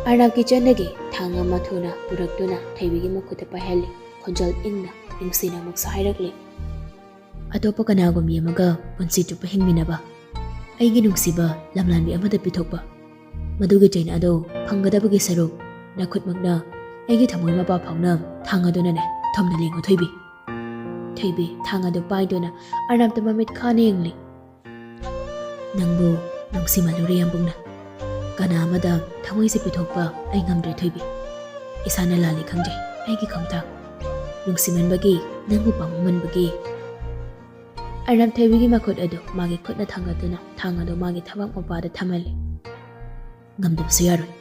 ꯑꯔꯅꯥꯞꯀꯤ ꯆꯟꯗꯒꯤ ꯊꯥꯡ ꯑꯃ ꯊꯨꯅ ꯄꯨꯔꯛꯇꯨꯅ ꯊꯣꯏꯕꯤꯒꯤ ꯃꯈꯨꯠꯇ ꯄꯥꯏꯍꯜꯂꯤ꯫ ꯈꯣꯟꯖꯦꯜ ꯏꯪꯅ, ꯅꯨꯡꯁꯤꯅ ꯑꯃꯨꯛꯁꯨ ꯍꯥꯏꯔꯛꯂꯤ, "ꯑꯇꯣꯞꯄ ꯀꯅꯥꯒꯨꯝꯕꯤ ꯑꯃꯒ ꯄꯨꯟꯁꯤ ꯆꯨꯞꯄ ꯍꯤꯡꯃꯤꯟꯅꯕ, ꯑꯩꯒꯤ ꯅꯨꯡꯁꯤꯕ ꯂꯝꯂꯥꯟꯕꯤ ꯑꯃꯗ ꯄꯤꯊꯣꯛꯄ, ꯃꯗꯨꯒꯤ ꯆꯩꯅꯥ ꯑꯗꯨ ꯐꯪꯒꯗꯕꯒꯤ ꯁꯔꯨꯛ ꯅꯈꯨꯠꯃꯛꯅ ꯑꯩꯒꯤ ꯊꯃꯣꯏ ꯃꯄꯥ ꯐꯥꯎꯅ ꯊꯥꯡ ꯑꯗꯨꯅꯅꯦ ꯊꯣꯝꯅ ꯂꯦꯡꯉꯨ ꯊꯣꯏꯕꯤ"꯫ ꯊꯣꯏꯕꯤ ꯊꯥꯡ ꯑꯗꯨ ꯄꯥꯏꯗꯨꯅ ꯑꯔꯅꯥꯞꯇ ꯃꯃꯤꯠ ꯈꯥꯅ ꯌꯦꯡꯂꯤ꯫ "ꯅꯪꯕꯨ ꯅꯨꯡꯁꯤꯃꯜꯂꯨꯔꯦ ꯌꯥꯝꯕꯨꯡꯅ꯫ ꯀꯅꯥ ꯑꯃꯗ ꯊꯃꯣꯏꯁꯦ ꯄꯤꯊꯣꯛꯄ ꯑꯩ ꯉꯝꯗ꯭ꯔꯦ ꯊꯣꯏꯕꯤ꯫ ꯏꯁꯥꯅ ꯂꯥꯜꯂꯦ ꯈꯪꯖꯩ, ꯑꯩꯒꯤ ꯈꯣꯡꯊꯥꯡ꯫ ꯅꯨꯡꯁꯤꯃꯟꯕꯒꯤ, ꯅꯪꯕꯨ ꯄꯥꯝꯃꯟꯕꯒꯤ"꯫ ꯑꯔꯅꯥꯞ ꯊꯣꯏꯕꯤꯒꯤ ꯃꯈꯨꯠ ꯑꯗꯨ ꯃꯥꯒꯤ ꯈꯨꯠꯅ ꯊꯥꯡꯒꯠꯇꯨꯅ ꯊꯥꯡ ꯑꯗꯨ ꯃꯥꯒꯤ ꯊꯕꯥꯛ ꯃꯄꯥꯗ ꯊꯝꯍꯜꯂꯤ꯫ "ꯉꯝꯗꯕꯁꯨ ꯌꯥꯔꯣꯏ꯫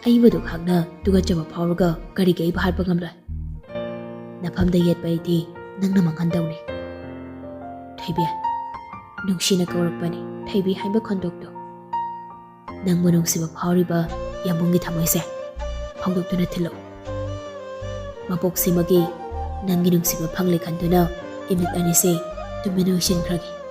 ꯑꯩꯕꯨ ꯑꯗꯨꯛ ꯍꯥꯛꯅ ꯇꯨꯀꯠꯆꯕ ꯐꯥꯎꯔꯒ ꯀꯔꯤꯒꯤ ꯑꯩꯕꯨ ꯍꯥꯠꯄ ꯉꯝꯂꯣꯏ? ꯅꯐꯝꯗ ꯌꯦꯠꯄ ꯑꯩꯗꯤ ꯅꯪꯅ ꯃꯥꯡꯍꯟꯗꯧꯅꯤ"꯫ "ꯊꯣꯏꯕꯤ"꯫ ꯅꯨꯡꯁꯤꯅ ꯀꯧꯔꯛꯄꯅꯤ ꯊꯣꯏꯕꯤ ꯍꯥꯏꯕ ꯈꯣꯟꯊꯣꯛꯇꯣ꯫ "ꯅꯪꯕꯨ ꯅꯨꯡꯁꯤꯕ ꯐꯥꯎꯔꯤꯕ ꯌꯥꯝꯕꯨꯡꯒꯤ ꯊꯃꯣꯏꯁꯦ ꯐꯣꯡꯗꯣꯛꯇꯨꯅ ꯊꯤꯜꯂꯛꯎ꯫ ꯃꯄꯣꯛꯁꯤꯃꯒꯤ ꯅꯪꯒꯤ ꯅꯨꯡꯁꯤꯕ ꯐꯪꯂꯦ ꯈꯟꯗꯨꯅ ꯏꯃꯤꯠ ꯑꯅꯤꯁꯦ ꯇꯨꯃꯤꯟ ꯑꯣꯏꯁꯤꯟꯈ꯭ꯔꯒꯦ"꯫